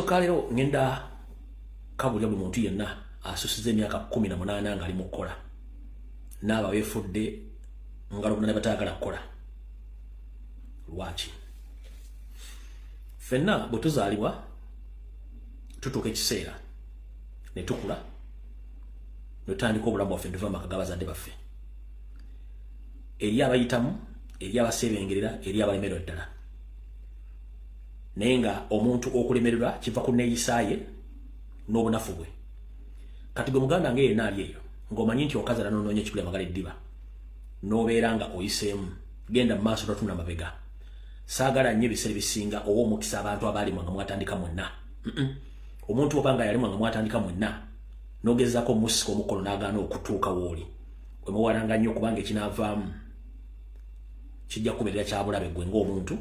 Kalero ngenda kabulya buli muntu yenna asusiza emyaka 18 ng'ali mu kukola, n'abo abeefudde ngalo bonna ne batayagala kukola. Lwaki ffenna bwe tuzaalibwa tutuuka ekiseera ne tukula ne tutandika obulamu bwaffe, ntuva mu maka g'abazadde baffe, eri abayitamu, eri abaseebengerera, eri abalemererwa ddala? Naye nga omuntu okulemererwa kiva ku neeyisa ye n'obunafu bwe. Kati gwe muganda nga yenna ali eyo ng'omanyi nti okazala n'onoonya ekikuli amagala eddiba, n'obeera nga oyiseemu, genda mu maaso, totunda mabega. Saagala nnyo ebiseera ebisinga owa omukisa abantu abaalimwa nga mwatandika mwenna. Omuntu oba nga yalimwa nga mwatandika mwenna, n'ogezaako omusika omukono n'agaana okutuuka w'oli, wemuwalanga nnyo, kubanga ekinaavaamu kijja kubeerera kyabulabe gwe ng'omuntu,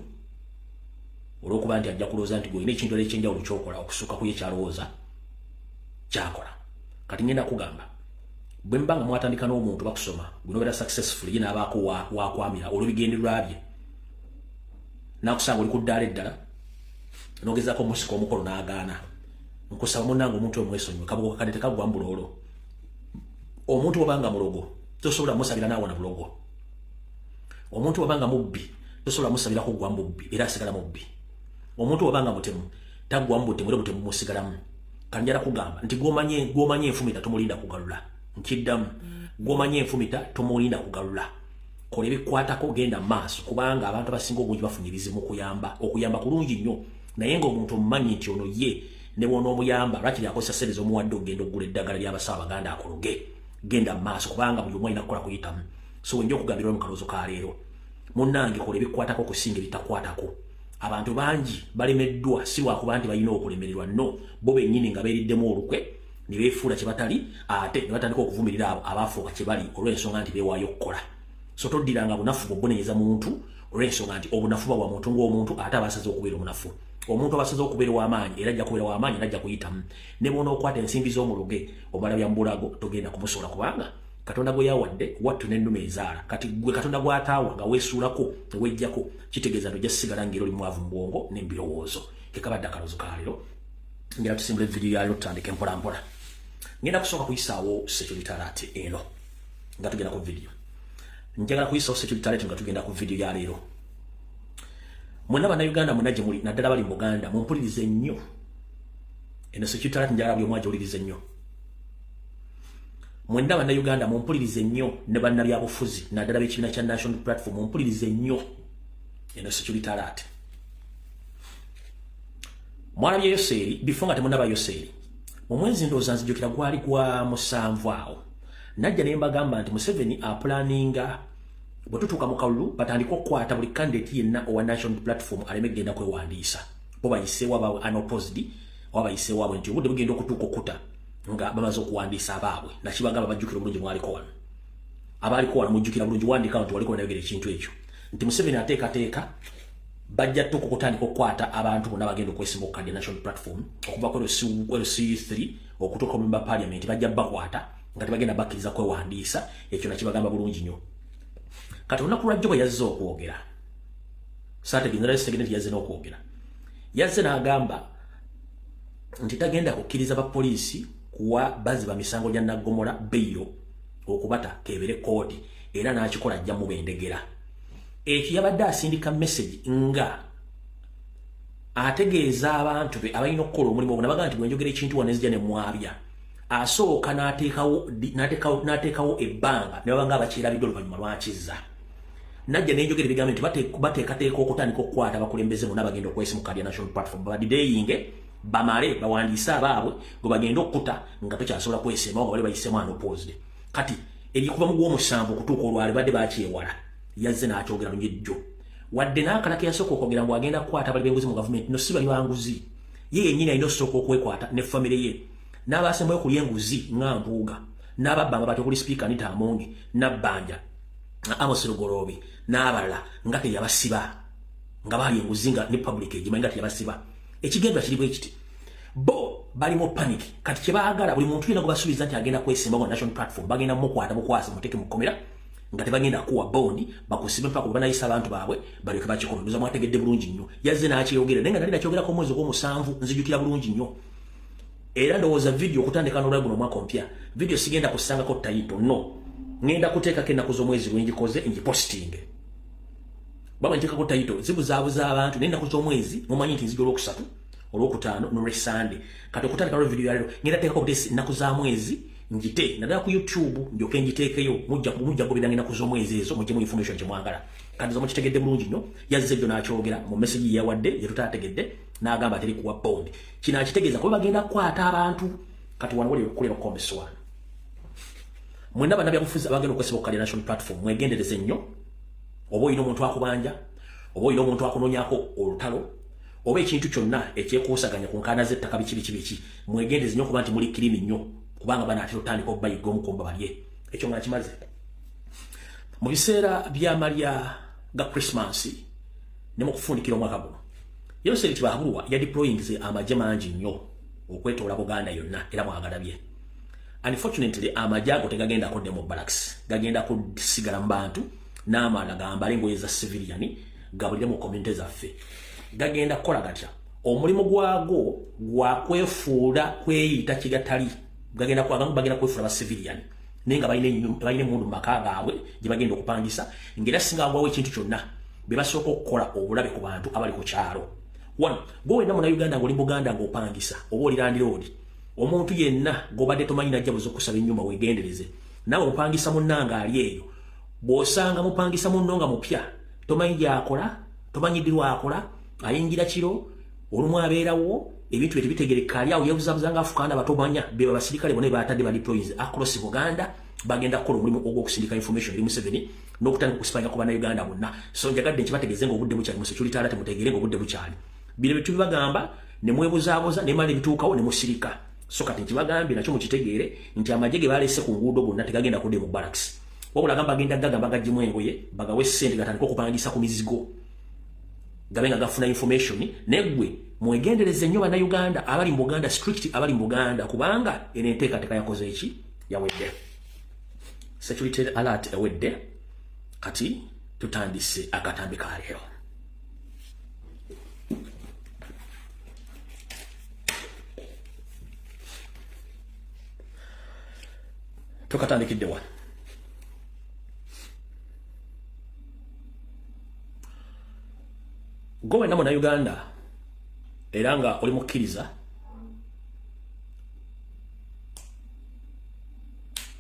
olw'okuba nti ajja kulowooza nti gweolina ekintu era ekyenjawulo kyokola okusukka ku ye kyalowooza kyakola. Kati ngenda kugamba, bwe muba nga mwatandika n'omuntu bakusoma, gwe nobeera successful, ye n'abaako wakwamira olw'ebigendererwa bye, nakusanga oli ku ddaala eddala, n'ogezaako omusika omukono n'agaana, nkusaba munnange, omuntu omwesonyiwe. Kabugo kakadde tekaggwa mu buloolo. Omuntu obanga mulogo, tosobola musabira naawona bulogo. Omuntu obanga mubbi, tosobola musabira kuggwa mu bubbi, era asigala mubbi. Omuntu obanga mutemu, taggwa mu butemu, era obutemu bumusigalamu. Kanjala kugamba nti gwomanye enfumita tomulinda kugalula. Nkiddamu, gwomanye enfumita tomulinda kugalula. Kola ebikwatako, genda maaso, kubanga abantu abasinga obungi bafunye ebizibu mu kuyamba. Okuyamba kulungi nnyo, naye ng'omuntu omumanyi nti ono ye ne bw'onoomuyamba lwakiri akozesa ssente z'omuwadde okugenda okugula eddagala ly'abasawo abaganda akologe. Genda mu maaso, kubanga buli omu alina kukola kuyitamu. So wenja okugambirwa mu kalowoozo ka leero, munnange, kola ebikwatako okusinga ebitakwatako. Abantu bangi balemeddwa si lwakuba nti balina okulemererwa, no bo bennyini nga beeriddemu olukwe ne beefuula kye batali, ate ne batandika okuvumirira abo abaafuuka kye bali olw'ensonga nti beewaayo okukola. So toddiranga bunafu bw'obunenyeza muntu, olw'ensonga nti obunafu bwa muntu ng'omuntu, ate abasaze okubeera omunafu. Omuntu abasaze okubeera ow'amaanyi era ajja kubeera w'amaanyi era ajja kuyitamu. Ne bw'onookwata ensimbi z'omuluge omala bya mbulago, togenda kumusobola, kubanga Katonda gwe yawadde wattu n'ennume ezaala. Kati gwe Katonda gw'ataawa nga weesuulako newejjako, kitegeeza nti ojja sigala ng'era oli mwavu mu bwongo n'embirowoozo. Kekabadde akaloozo ka leero. Ngenda tusimbula evidiyo ya leero, tutandike mpola mpola. Ngenda kusooka kuyisaawo security alert eno nga tugenda ku vidiyo. Njagala kuyisaawo security alert nga tugenda ku vidiyo ya leero. Mwenna Bannayuganda mwenna gye muli, naddala bali mu Buganda, mumpulirize nnyo. Eno security alert njagala buli omu agiwulirize nnyo. Mwenna Bannayuganda mumpulirize nnyo, ne bannabyabufuzi naddala b'ekibiina kya National Platform, mumpulirize nnyo eno security alert. Mwalabye Yoseeri bifo nga temunaba Yoseeri mu mwezi, ndowooza nzijukira gwali gwa 7 awo, najja ne mbagamba nti Museveni apulaninga bwe tutuuka mu kalulu batandike okukwata buli candidate yenna owa National Platform aleme kugenda kwewandiisa, bo bayiseewo abaabwe unopposed, oba bayiseewo abwe, nti obudde bugenda okutuuka okuta nga bamaze okuwandiisa abaabwe. Nakibagamba, bajjukira obulungi, mwaliko wano, abaaliko wano mujjukira bulungi, wandika nti waliko nayogera ekintu ekyo nti Museveni ateekateeka bajja tuuka okutandika okukwata abantu bonna bagenda okwesimba okukadde National Platform okuva ku LC3 okutuuka mu member parliament, bajja bakwata nga tebagenda bakkiriza kwewandiisa. Ekyo nakibagamba bulungi nnyo. Kati olunaku lwajjo bwe yazze okwogera, saategeeza nti yazze n'okwogera, yazze n'agamba nti tagenda kukkiriza bapoliisi kuwa baziba misango gya naggomola bail okubata kebere kooti, era n'akikola ajja mubendegera. Ekyo yabadde asindika message nga ategeeza abantu be abalina okukola omulimu ogwo. Nabaga nti bwenjogera ekintu wano nezija ne mwabya, asooka n'ateekawo ebbanga ne baba nga abakyerabidde, oluvannyuma lwakizza najja nenjogera ebigambo nti bateekateeka okutandika okukwata abakulembeze bonna bagenda okwesimuka lya National Platform, babadideyinge bamale bawandiise abaabwe gwe bagenda okukuta nga tokyasobola kwesembawo nga bali bayisemu unopposed. Kati erikuva mu gwomusanvu okutuuka olwale badde bakyewala. Yazze n'akyogera lunyejjo, wadde n'akalaka yasooka okwogera ngu agenda kukwata abali b'enguzi mu gavumenti. No si bali banguzi, ye yennyini alina osooka okwekwata ne famire ye n'abasembayo okulya enguzi nga Mpuuga n'ababba amabaati okuli Sipiika Anita Among, Nabbanja Amos Lugoloobi n'abalala, nga teyabasiba nga baali enguzi, nga ne public egimanyi nga teyabasiba. Ekigendwa kiri bwe kiti, bo bali mu panic. Kati kyebaagala, buli muntu yenna gwe basuubiza nti agenda kwesimba mu National Platform, bagenda mukwata bukwasi, muteeke mu kkomera. Nga tebagenda kuwa bondi, bakusibe mpaka banayisa abantu baabwe balyoke bakikola. Ndoza mwategedde bulungi nnyo. Yazze n'akyeyogera, naye nga nali nakyogerako omwezi ogw'omusanvu, nzijukira bulungi nnyo. Era ndowooza video okutandika n'olwa guno omwaka omupya, video sigenda kusangako title, no. Ngenda kuteekako ennaku z'omwezi lwe ngikoze, ngipostinge. Baba nteekako title zibuzaabuza abantu, naye ennaku z'omwezi mumanyi nti nzija olwokusatu, olwokutaano n'olwessande. Kati okutandika lwa video yaleero ngenda teekako butesi ennaku za mwezi, ngite naddala ku YouTube, ndyoke ngiteekeyo. Mujja goberanga ennaku z'omwezi ezo, mujjemu information gye mwagala. Kati zo mukitegedde bulungi nnyo. Yazze jjo n'akyogera mu message yeyawadde gye tutaategedde, n'agamba teri kuwa bond. Kino akitegeeza kuba bagenda kukwata abantu. Kati wano wali okukulira okukombesa wano, mwenna bannabyabufuzi abagenda okwesiba okukalya National Platform, mwegendereze nnyo. Oba olina omuntu akubanja, oba olina omuntu akunoonyako olutalo, oba ekintu kyonna ekyekuusaganya ku nkaana z'ettaka, biki biki biki, mwegendereze nnyo okuba nti muli kirimi nnyo, kubanga banaatera otandika obubayiga omukomba balye. Ekyo nga kimaze. Mu biseera by'amalya ga Christmas ne mu kufundikira omwaka guno, Yoseri Tibahaburwa yadeployinze amagye mangi nnyo okwetoola Buganda yonna, era mwagalabye. Unfortunately, amagye ago tegagenda kodde mu barracks, gagenda kusigala mu bantu n'amala gambale engoye za civilian, gabulire mu community zaffe. Gagenda kukola gatya? Omulimu gwago gwa kwefuula kweyita kigatali. Gagenda bagenda kwefuula ba civilian, naye nga balina emmundu mu maka gaabwe gye bagenda okupangisa, ng'era singa wagwawo ekintu kyonna, be basooka okukola obulabe ku bantu abali ku kyalo. One, gwe wenna Munnayuganda ng'oli Buganda ng'opangisa oba oli landlord, omuntu yenna gw'obadde tomanyi najja buza okusaba ennyumba, weegendereze. Naawe omupangisa munnanga ali eyo, bw'osanga mupangisa munno nga mupya, tomanyi gy'akola, tomanyi ddi lw'akola, ayingira kiro, olumu abeerawo, ebintu bye tebitegereka, ali awo yeebuzabuza nga afukaana batomanya, be basirikale bonna batadde ba deploys across Buganda. Bagenda kukola omulimu ogw'okusindika information eri Museveni n'okutandika okuspyinga ku Bannayuganda bonna. So njagadde nkibategeeze ng'obudde bukyali, mu security alert, mutegeere ng'obudde bukyali. Bino bye tubibagamba ne mwebuzaabuza, ne mala ebituukawo ne musirika. So kati nkibagambye nakyo mukitegeere nti amagye ge baleese ku nguudo gonna tegagenda kudde mu barracks, wabula gamba agenda gagamba gaggyemu engoye, bagawe ssente, gatandike okupangisa ku mizigo, gabe nga gafuna information. Naye mwegendereze nnyo Bannayuganda abali mu Buganda, strict abali mu Buganda, kubanga eno enteekateeka yakoze eki yawedde. Security alert ewedde. Kati tutandise akatambi ka leero. Tukatandikidde wa? Gwe wenna Munnayuganda era nga oli mukkiriza,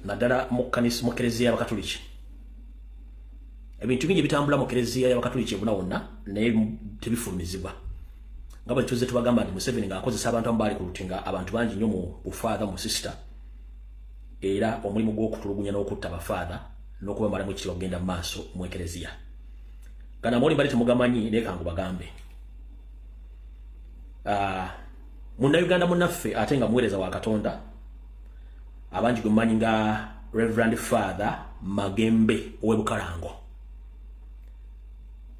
naddala mu kanisa, mu kereziya y'Abakatuliki, ebintu bingi bitambula mu kereziya y'Abakatuliki ebuna wonna, naye tebifulumizibwa. Nga bwe tuze tubagamba nti Museveni ng'akozesa abantu amu baali ku luti, nga abantu bangi nnyo mu bufaatha, mu sister, era omulimu gw'okutulugunya n'okutta bafaatha n'okubamalamu ekitiibwa kugenda mu maaso mu ekereziya. Gana amawulire mbadde temugamanyi, naye kangu bagambe. Munnayuganda munnaffe ate nga muweereza wa Katonda, abangi gwe mumanyi nga Reverend Father Magembe ow'e Bukalango.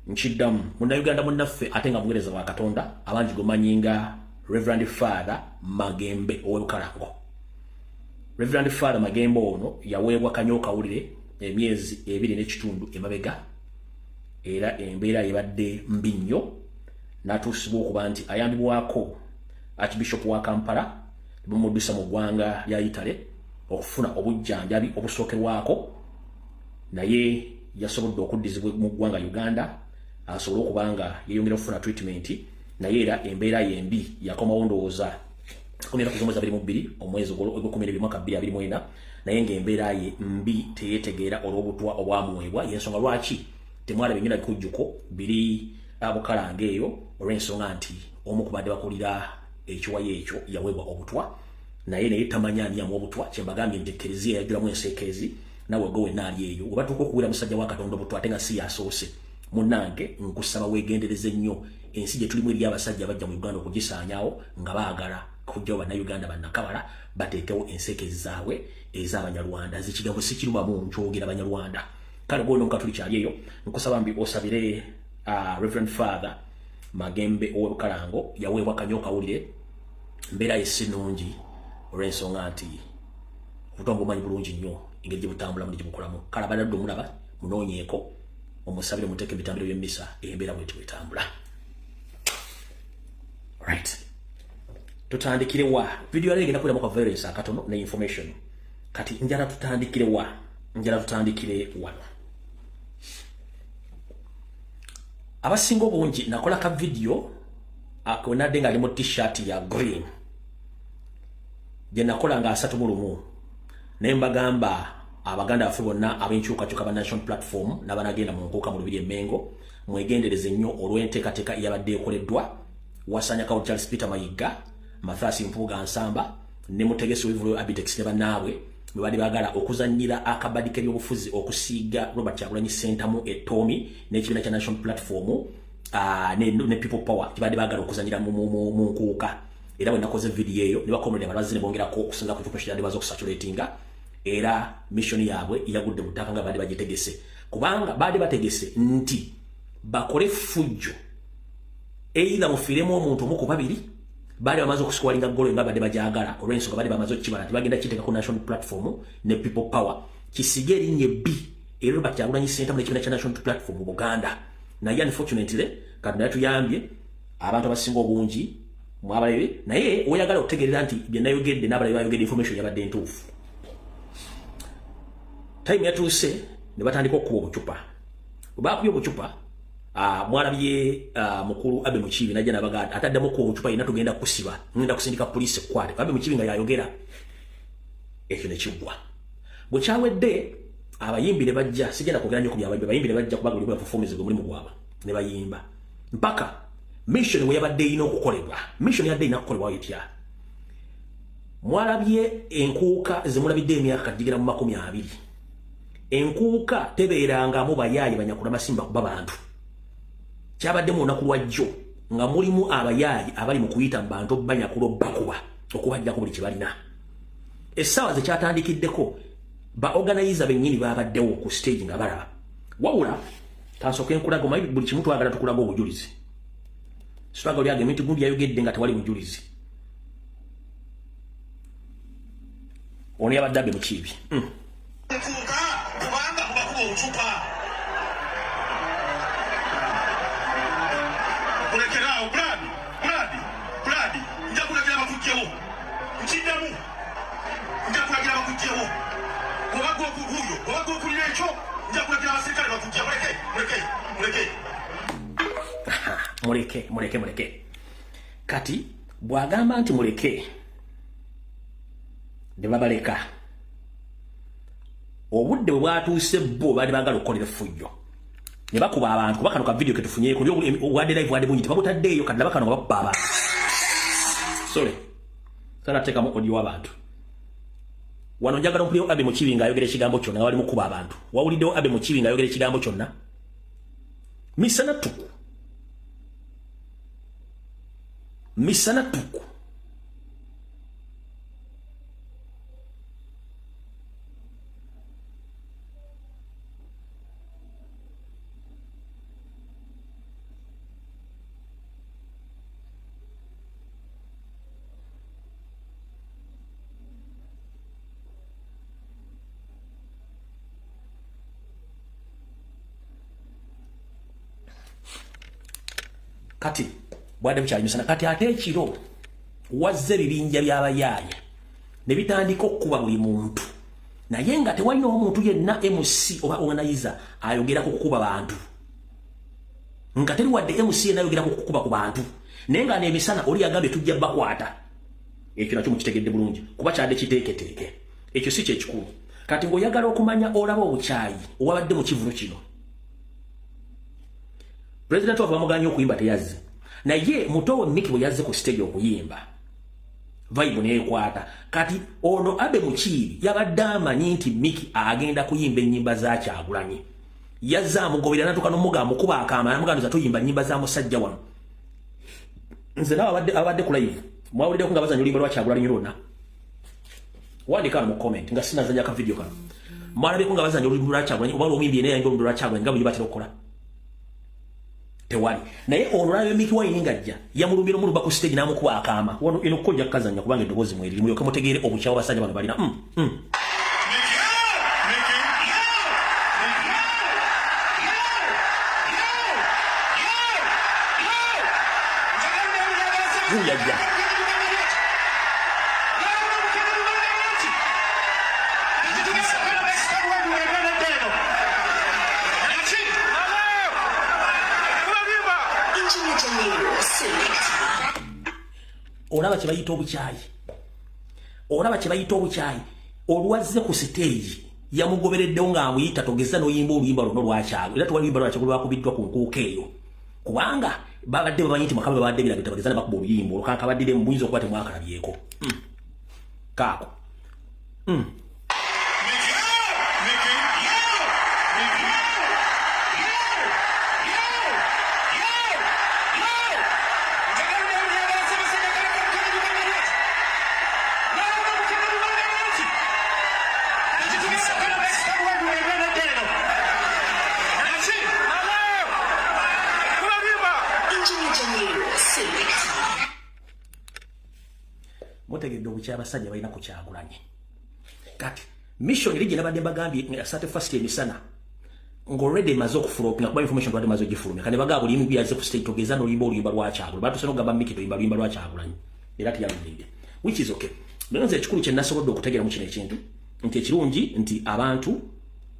Nkiddamu, Munnayuganda munnaffe ate nga muweereza wa Katonda, abangi gwe mumanyi nga Reverend Father Magembe ow'e Bukalango. Reverend Father Magembe ono yaweebwa kanyo kawulire emyezi 2.5 emabega, era embeera ebadde mbi nnyo, n'atuusibwa okuba nti ayambibwako Archbishop wa Kampala, bamuddusa mu ggwanga lya Italy okufuna obujjanjabi obusookerwako. Naye yasobodde okuddizibwa mu ggwanga Uganda asobole okuba nga yeeyongera okufuna treatment, naye era embeera yembi. Yakomawo ndowooza 10 z'omwezi 22, omwezi ogw'e-12, mwaka 2024, naye ng'embeera ye mbi, teyeetegeera olw'obutwa obwamuweebwa. Yensonga lwaki temwalaba ennyo bikujjuko biri Bukalanga eyo, olw'ensonga nti omu kubadde bakulira ekiwayo ekyo yaweebwa obutwa, naye tamanya ani yamuwa obutwa. Kyembagambye nti ekereziya yajjulamu enseekeezi. Nawe gwe wenna ali eyo, webatuuka okuwira musajja wa Katonda obutwa, ate nga si yasoose, munnange nkusaba weegendereze nnyo. Ensi gye tulimu eri abasajja bajja mu Uganda okugisaanyaawo, nga baagala kujjawo Bannayuganda bannakabala, bateekewo enseekezi zaabwe ez'Abanyarwanda. Nze kigambo sikirumamu, nkyogera, Banyarwanda. Kale gwona omukatuliki ali eyo, nkusaba mbi osabire Reverend Father Magembe ow'e Bukalango. Yaweebwa kanyo kawulire, mbeera ye si nnungi, olw'ensonga nti obutwa bumanyi bulungi nnyo engeri gye butambulamu ne gye bukolamu. Kale abadde omulaba Munoonyeeko, omusabire, muteeke ebitambiro by'emmisa, embeera bwetyo bwetambula. Right, tutandikire wa? Video yali egenda kubeeramu ka violence akatono ne information. Kati njala tutandikire wa? Njala tutandikire wano. Abasinga obungi nakola ka video akonadde nga ali mu T-shirt ya green gye nakola nga 31, naye mbagamba abaganda baffe bonna ab'enkyukakyuka ba National Platform n'abanagenda mu nkuuka mu Lubiri Emmengo, mwegendereze nnyo olw'enteekateeka eyabadde ekoleddwa Wasanya Kawo Charles Peter Mayiga, Mathias Mpuuga Nsamba ne mutegesi w'ebivvulu Abitex ne bannaabwe, bwe baali baagala okuzannyira akabadi k'ebyobufuzi okusiiga Robert Kyagulanyi Ssentamu ettoomi n'ekibiina kya National Platform ne People Power, kibadde baagala okuzannyira mu nkuuka. Era bwe nakoze vidiyo eyo ne bakomulira abalwazi ne bongerako okusinza ku information yadde baza okusaturatinga, era mission yaabwe yagudde mu ttaka nga baadde bagitegese, kubanga baadde bategese nti bakole effujjo, either mufiiremu omuntu omu ku babiri. Baali bamaze okusikolinga golo nga badde bajagala, olw'ensonga baali bamaze okukibala nti bagenda kiteeka ku National Platform ne People Power, kisige erinnya ebbi era Robert Kyagulanyi Ssentamu n'ekibiina kya National Platform mu Buganda. Naye unfortunately Katonda yatuyambye, abantu abasinga obungi mwabalebe. Naye oyagala okutegeerera nti bye nayogedde n'abalala bayogedde, information yabadde ntuufu. Time yatuuse ne batandika okukuba obucupa. Bwe bakubye obucupa, mwalabye mukulu Abe Mukiibi najja nabaga ataddemu okuba obucupa yenna tugenda kusiba, ngenda kusindika poliisi ekwate. Abe Mukiibi nga yayogera ekyo ne kiggwa. Bwe kyawedde, abayimbi ne bajja. Sigenda kwogera nnyo ku byabayimbi. Abayimbi ne bajja kubanga buli performance gwe mulimu gwabwe, ne bayimba mpaka mission we yabadde erina okukolebwa. Mission yadde erina kukolebwa etya? Mwalabye enkuuka zemulabidde emyaka gigera mu 20. Enkuuka tebeerangamu bayaaye banyakula masimba kuba bantu. Kyabadde mu lunaku lwajjo nga mulimu abayaaye abali mu kuyita mu bantu banyakula, obbakuba, okubajjako buli kye balina. Essaawa zekyatandikiddeko, ba organizer bennyini babaddewo ku stage nga balaba. Wabula kansooke nkulaga, omanyi buli kimu twagala tukulaga obujulizi. Sitwaga oli agambe nti gundi yayogedde nga tewali bujulizi. Ono yabadde Abe Mukiibi. Nkuuka kubanga kubakuba obucupa. Mulekeraawo. Brad, Brad, Brad, nja kulagira bakugjewo. Nkiddamu, nja kulagira bakugjewo. Oba gwokuhuyo oba gwokulira ekyo, nja kulagira abasirikale bakujja. Muleke, muleke, muleke. Muleke, muleke, muleke. Kati bw'agamba nti muleke, ne babaleka. Obudde bwe bwatuuse, bo baali baagala okukolera effujjo ne bakuba abantu, kuba kano ka video ketufunyeeko wadde live wadde bungi tebabutaddeeyo. Kati laba kano nga bakuba abantu. Sorry, sana teekamu audio w'abantu wano. Njagala ompulire Abe Mukiibi ng'ayogera ekigambo kyonna nga bali mukuba abantu. Wawuliddewo Abe Mukiibi ng'ayogera ekigambo kyonna misana ttuku, misana ttuku? Kati bwadde bukyali misana. Kati ate ekiro wazze ebibinja by'abayaaya ne bitandika okukuba buli muntu, naye nga tewalina omuntu yenna MC oba organizer ayogera ku kukuba bantu, nga teri wadde MC yenna ayogera ku kukuba ku bantu, naye nga n'emisana oli yagambye tujja bakwata. Ekyo nakyo mukitegedde bulungi kuba kyadde kiteeketeeke. Ekyo si kyekikulu. Kati ng'oyagala okumanya, olaba obukyayi owabadde mu kivulu kino. Pulezidenti waffe bamuganye okuyimba, teyazze, naye muto we Miki bwe yazze ku stage okuyimba, vibe neekwata. Kati ono Abe Mukiibi yabadde amanyi nti Miki agenda kuyimba ennyimba za Kyagulanyi. Yazze amugobera natuka n'omugamba mukuba akaama, namuganduza tuyimba nnyimba za musajja wano. Nze nawe abadde ku live mwawuliddeko nga bazanya oluyimba lwa Kyagulanyi lwonna? Wandika mu comment nga sinazanya ka video kano. Mwalabyeko nga bazanya oluyimba lwa Kyagulanyi oba olwomuyimbi yenna yayimba oluyimba lwa Kyagulanyi nga bwe batera okukola? Tewali. Naye ono olabye Miki Wine ng'ajja, yamulumbira omulumba ku stage n'amukuba akaama. Wano eno ko nja kukazanya kubanga eddoboozi mweriri, mulyoke mutegeere obukyawa basajja bano balina. Guyajja. Olaba kye bayita obukyayi, olaba kye bayita obukyayi. Olwazze ku siteegi, yamugobereddewo ng'amuyita, "Togeza n'oyimba oluyimba luno lwakyalo." Era tewali luyimba lwakyalo lwakubiddwa ku nkuuka eyo, kubanga babadde bamanyi nti Mukama babadde birabye tabageza ne bakuba oluyimba olwo. Kankabaddire mu buyinza okuba temwakalabyeko kaako. Mutegedde obukya abasajja balina ku Kyagulanyi. Kati mission eri gye nabadde mbagambye 31st emisana ng'already emaze okuflopinga, kuba information twadde maze ogifulumya. Kane bagamba buli mbi yazze ku stage, "Togeza n'oluyimba oluyimba lwa Kyagulanyi." Batuse n'okugamba Miki, "Toyimba luyimba lwa Kyagulanyi." Era teyaluyimbye, which is okay. Naye nze ekikulu kye nasobodde okutegeera mu kino ekintu nti ekirungi nti abantu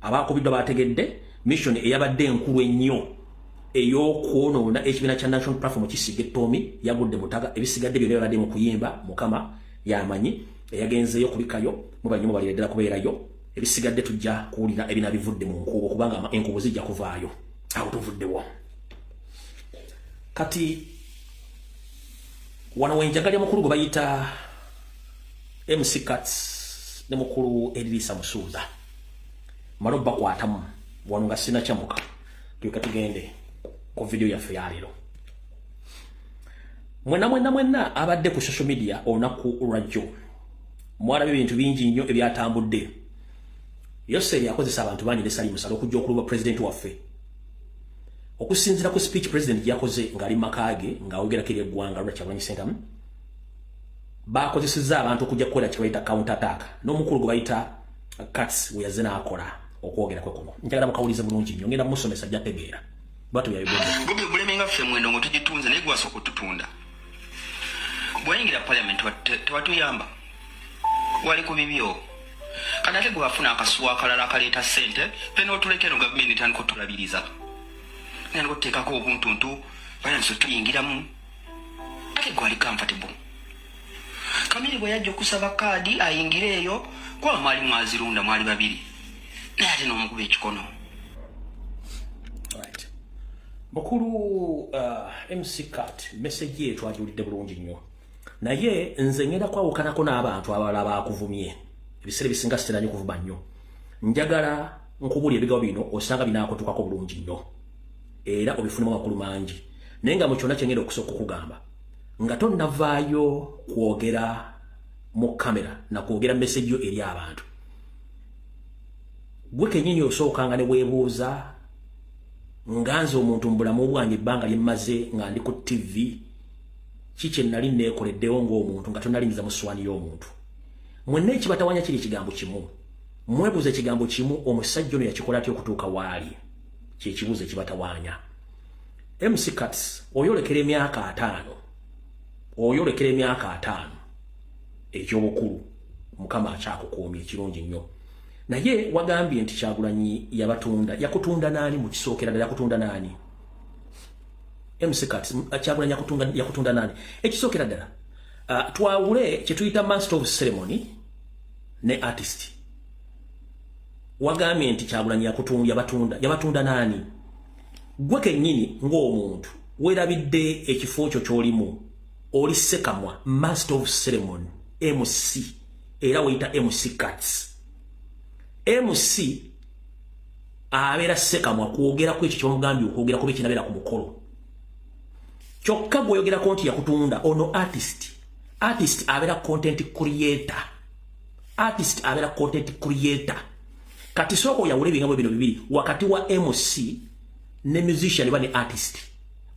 abakubiddwa bategedde mission eyabadde enkulu ennyo ey'okwonoona ekibiina kya National Platform kisiga ettoomi yagudde mutaga. Ebisigadde byonna byabadde mu kuyimba, Mukama yamanyi eyagenzeeyo kubikayo mubanyi mubalire ddala kubeerayo. Ebisigadde tujja kuwulira ebina bivudde mu nkuubo, kubanga enkuubo zijja kuvaayo. Awo tuvuddewo. Kati wano wenjagalya mukulu gwe bayita MC Cats ne mukulu Edirisa Musuuza malo bakwatamu wano nga sinakyamuka. Tuleka tugende ku video yaffe yaleero. Mwenna mwenna mwenna abadde ku social media olunaku lwajjo mwalabye ebintu bingi nnyo ebyatambudde. Yoseri akozesa abantu bangi ne Salim Saleh okujja okulumba president waffe. Okusinziira ku speech president gyakoze ng'ali maka ge ng'awogerako eri eggwanga lwa Kyagulanyi Ssentamu, bakozesezza abantu okujja kukola kye bayita counter attack n'omukulu gwe bayita Cats we yazze n'akola okwogera kwe kuno. Njagala mukawulize bulungi nnyo, ngenda musomesa ajja tegeera bwatyo byayogedde. Bobi bulemenga ffe mwendo ngo tugitunze, naye gwasooka otutunda. Bwayingira parliament tewatuyamba, wali ku bibyo. Kati ate gwe wafuna akasuwa akalala akaleeta ssente, fe n'otuleka eno. Gavumenti etandika otulabiriza, etandika otuteekako obuntuntu, finance tuyingiramu, ate gwe ali comfortable. Kamiri bwe yajja okusaba kaadi ayingire eyo, kuba mwali mwazirunda, mwali babiri, naye ate n'omukuba ekikono. Right. Mukulu MC Cat, message ye twagiwulidde bulungi nnyo, naye nze ngenda kwawukanako n'abantu abalala bakuvumye. Ebiseera ebisinga sitera nnyo kuvuma nnyo. Njagala nkubuli ebigambo bino osanga binaakutukako bulungi nnyo era obifunemu amakulu mangi. Naye nga mu kyonna kye ngenda okusooka okugamba, nga tonnavaayo kwogera mu kamera nakwogera message yo eri abantu, gwe kennyini osookanga ne weebuuza nga nze omuntu mu bulamu bwange, ebbanga lye mmaze nga ndi ku TV, ki kye nali neekoleddewo ng'omuntu nga tonnalingiza mu sswani y'omuntu? Mwenna ekibatawanya kiri ekigambo kimu. Mwebuuza ekigambo kimu: omusajja ono yakikola atya okutuuka waali? Kyekibuuzo ekibatawaanya. MC Cats, oyolekera emyaka 50, oyolekera emyaka 50 ekyobukulu. Mukama akyakukuumya, ekirungi nnyo. Naye wagambye nti Kyagulanyi yabatunda. Yakutunda naani? Mu kisookera ddala, yakutunda naani? MC Cats, Kyagulanyi yakutunda naani? Ekisookera ddala, twawule kyetuyita master of ceremony ne artist. Wagambye nti Kyagulanyi yakutunda, yabatunda. Yabatunda naani? Gwe kennyini ng'omuntu weerabidde ekifo kyo ky'olimu. Oli sekamwa, master of ceremony, MC, era weyita MC Cats. MC abeera sekamwa kwogerako ekyo kyebamugambye okwogera kuba ekinabeera ku mukolo. Kyokka gweoyogerako nti yakutunda, ono artist. Artist abeera content creator, artist abeera content creator. Kati sooka oyawula ebigambo bino bibiri wakati wa MC ne musician ba ne artist,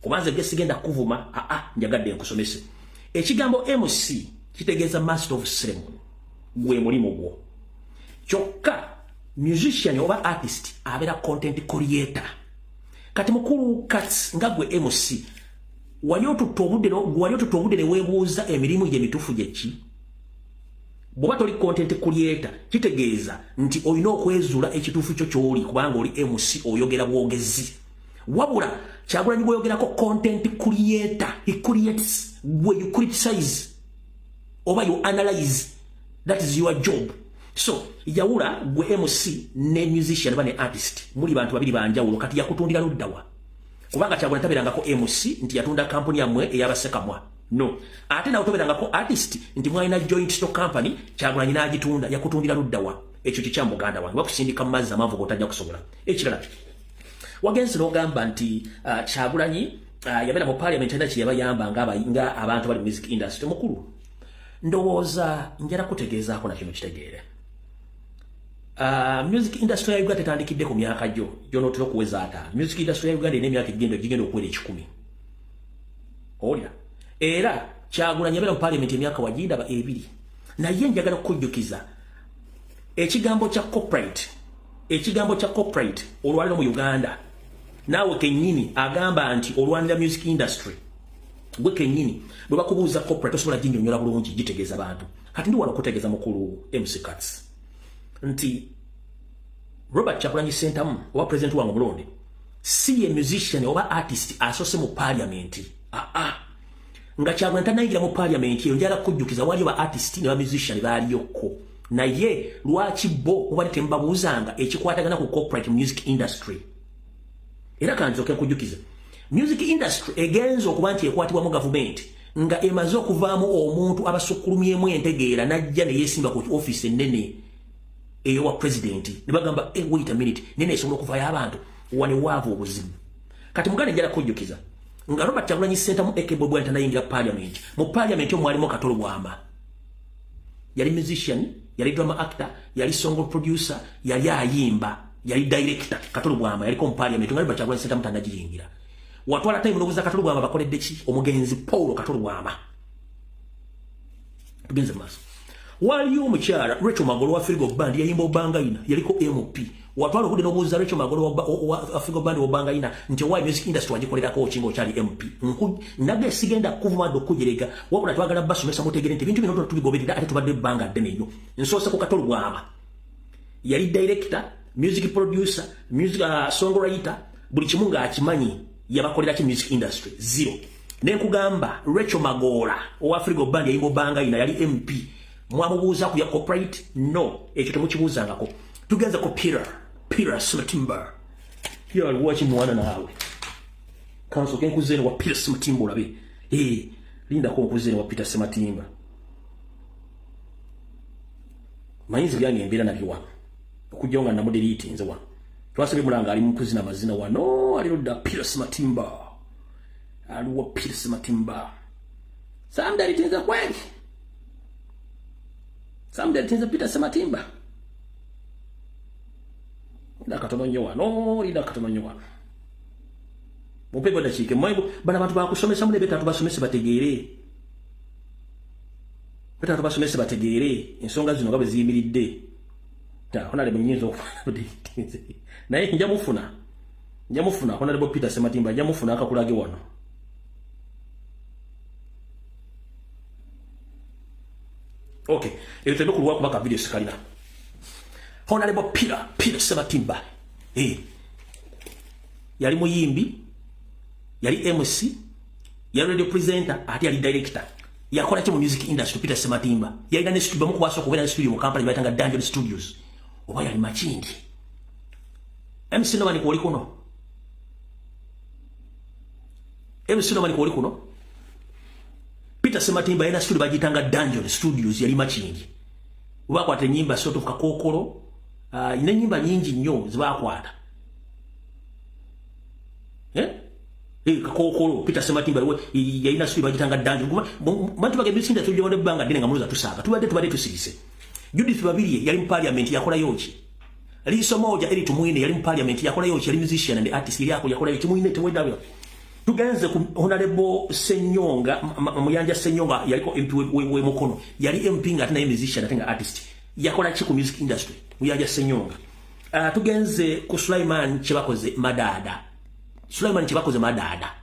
kubanze ge sigenda kuvuma. Aa, njagadde nkusomese. Ekigambo MC kitegeeza master of ceremony, gwe mulimu gwo. Kyokka musician oba artist abeera content creator. Kati mukulu Cats, nga gwe MC, Wali otutta obudde ne weebuuza emirimu gye mituufu gye ki? Bw'oba toli content creator, kitegeeza nti olina okwezuula ekituufu kyo ky'oli, kubanga oli MC, oyogera bwogezi. Wabula Kyagulanyi bw'oyogerako content creator, he creates, where you criticize oba you analyze, that is your job. So yawula gwe MC ne musician oba ne artist, muli bantu babiri banjawulo. Kati yakutundira luddawa? Kubanga Kyagulanyi tabeerangako MC nti yatunda kampuni yammwe ey'abasekamwa, no. Ate nawe tobeerangako artist nti mwalina joint stock company, Kyagulanyi n'agitunda. Yakutundira luddawa? Ekyo kikya muganda wange, bakusindika mu mazzi amanvu g'otajja kusobola. Ekirala, wagenze n'ogamba nti Kyagulanyi yabeera mu parliament, alina kye yabayamba nga abantu bali mu music industry. Mukulu, ndowooza njala kutegeezaako nakino kitegeere. Music industry ya Uganda tetandikidde ku myaka gyo gy'onootera okuweza 50. Music industry ya Uganda erina emyaka egigenda okuwera 100. Olya era Kyagulanyi yabeera mu parliament emyaka wagindaba 2. Naye njagala kukujjukiza ekigambo kya copyright. Ekigambo kya copyright olwaliro mu Uganda, naawe kennyini agamba nti olwanira music industry, gwe kennyini bwe bakubuuza copyright osobola ginnyonnyola bulungi, gitegeeza bantu? Kati ndi wano okutegeeza mukulu MC Kats nti Robert Kyagulanyi Ssentamu, oba president wange omulonde, si ye musician oba artist asoose mu parliament. Aa, nga Kyagulanyi tannayingira mu parliament eyo, njala kujjukiza waliyo ba artist ne ba musician baaliyokko. Naye lwaki bo mubadde temubabuuzanga ekikwatagana ku copyright music industry? Era kanzooke nkujjukiza, music industry egenza okuba nti ekwatibwamu gavumenti nga emaze okuvaamu omuntu abasukkulumyemu entegeera, najja ne yeesimba ku ofiisi ennene eyowa president, ne bagamba, "Hey, wait a minute, nene esobola okuvaayo abantu wane waava obuzibu." Kati muganda, njala kujjukiza nga Robert Kyagulanyi Ssentamu aka Bobi Wine tanayingira parliament, mu parliament omwalimu Kato Lubwama. Yali musician, yali drama actor, yali song producer, yali ayimba, yali director. Kato Lubwama yaliko mu parliament nga Robert Kyagulanyi Ssentamu tannagiyingira. Watwala time n'obuuza Kato Lubwama bakoledde ki? Omugenzi Paul Kato Lubwama. Tugenze maaso. Waliyo omukyala Rachel Magolo wa Afrigo Band, yayimba Obangayina, yaliko MP. Watwala obudde n'obuuza Rachel Magolo wa Afrigo Band Obangayina nti why music industry wagikolerako ki nga okyali MP? Nage sigenda kuvuma ddo okujerega, wabula twagala basomesa mutegere nti ebintu bino tubigoberera, ate tubadde ebbanga ddene nnyo. Nsoose ku Kato Lubwama. Yali director, music producer, music songwriter, buli kimu ng'akimanyi. Yabakolera ki music industry? Zero. Nenkugamba Rachel Magoola owa Afrigo Band, yayimba Obangayina, yali MP. Mwamubuuza ku ya copyright? No, ekyo temukibuuzangako. Tugenze ku Peter Sematimba. Yaliwaki mwana naawe? Kansooke nkuzeene wa Peter Sematimba olabe. Eh, lindako nkuzeene wa Peter Sematimba. Mayinzi byange embeera nabyo wano, okujjawo nga namuderiitinze wano. Twasabye mulanga ali mukuzina mazina wano, ali ludda. Peter Sematimba aliwo? Peter Sematimba samuderiitinze kweli? Samuderiitinze Peter Sematimba? Linda katono nnyo wano, linda katono nnyo wano, mumpeeko dakiika. Bano abantu bakusomesa mune, betatu basomese bategeere, betatu basomese bategeere ensonga zino nga bwe ziyimiridde. Honorable nyinza naye nja mufuna, nja mufuna Honorable Peter Sematimba, nja mufuna akakulage wano. Okay, ebyo tebe kulwa kuba ka video sikalina. Honorable Peter Sematimba, eh, yali muyimbi, yali MC, yali radio presenter, ate yali director. Yakola ki mu music industry? Peter Sematimba yalina ne studio, bamukwasa okubeera ne studio mu Kampala bayitanga Dungeon Studios, oba yali Makindi. MC Nomani kwoli kuno, MC Nomani kwoli kuno. Peter Sematimba yalina studio bagiyitanga Dungeon Studios, yali Makindi. Bakwata ennyimba sort of Kakookolo, n'ennyimba nyingi nnyo zebakwata, eh? Eh, Kakookolo. Peter Sematimba yalina studio bagiyitanga Dungeon. Bantu bagenda bisinda tujja wano ebbanga ddene nga muluza tusaaga, tubadde tusirise. Judith Babirye yali mu parliament, yakolayo ki? Liiso Moja Eri Tumwine yali mu parliament, yakolayo ki? Yali musician and artist, yali yakolayo ki? Mwine temwedabira. Tugenze ku Honorable Senyonga, Muyanja Senyonga, yaliko MP we Mukono, yali MP nga ate naye musician ate nga artist. Yakola ki ku music industry Muyanja Senyonga? Tugenze ku Sulaiman Kyebakoze Madada. Sulaiman Kyebakoze Madada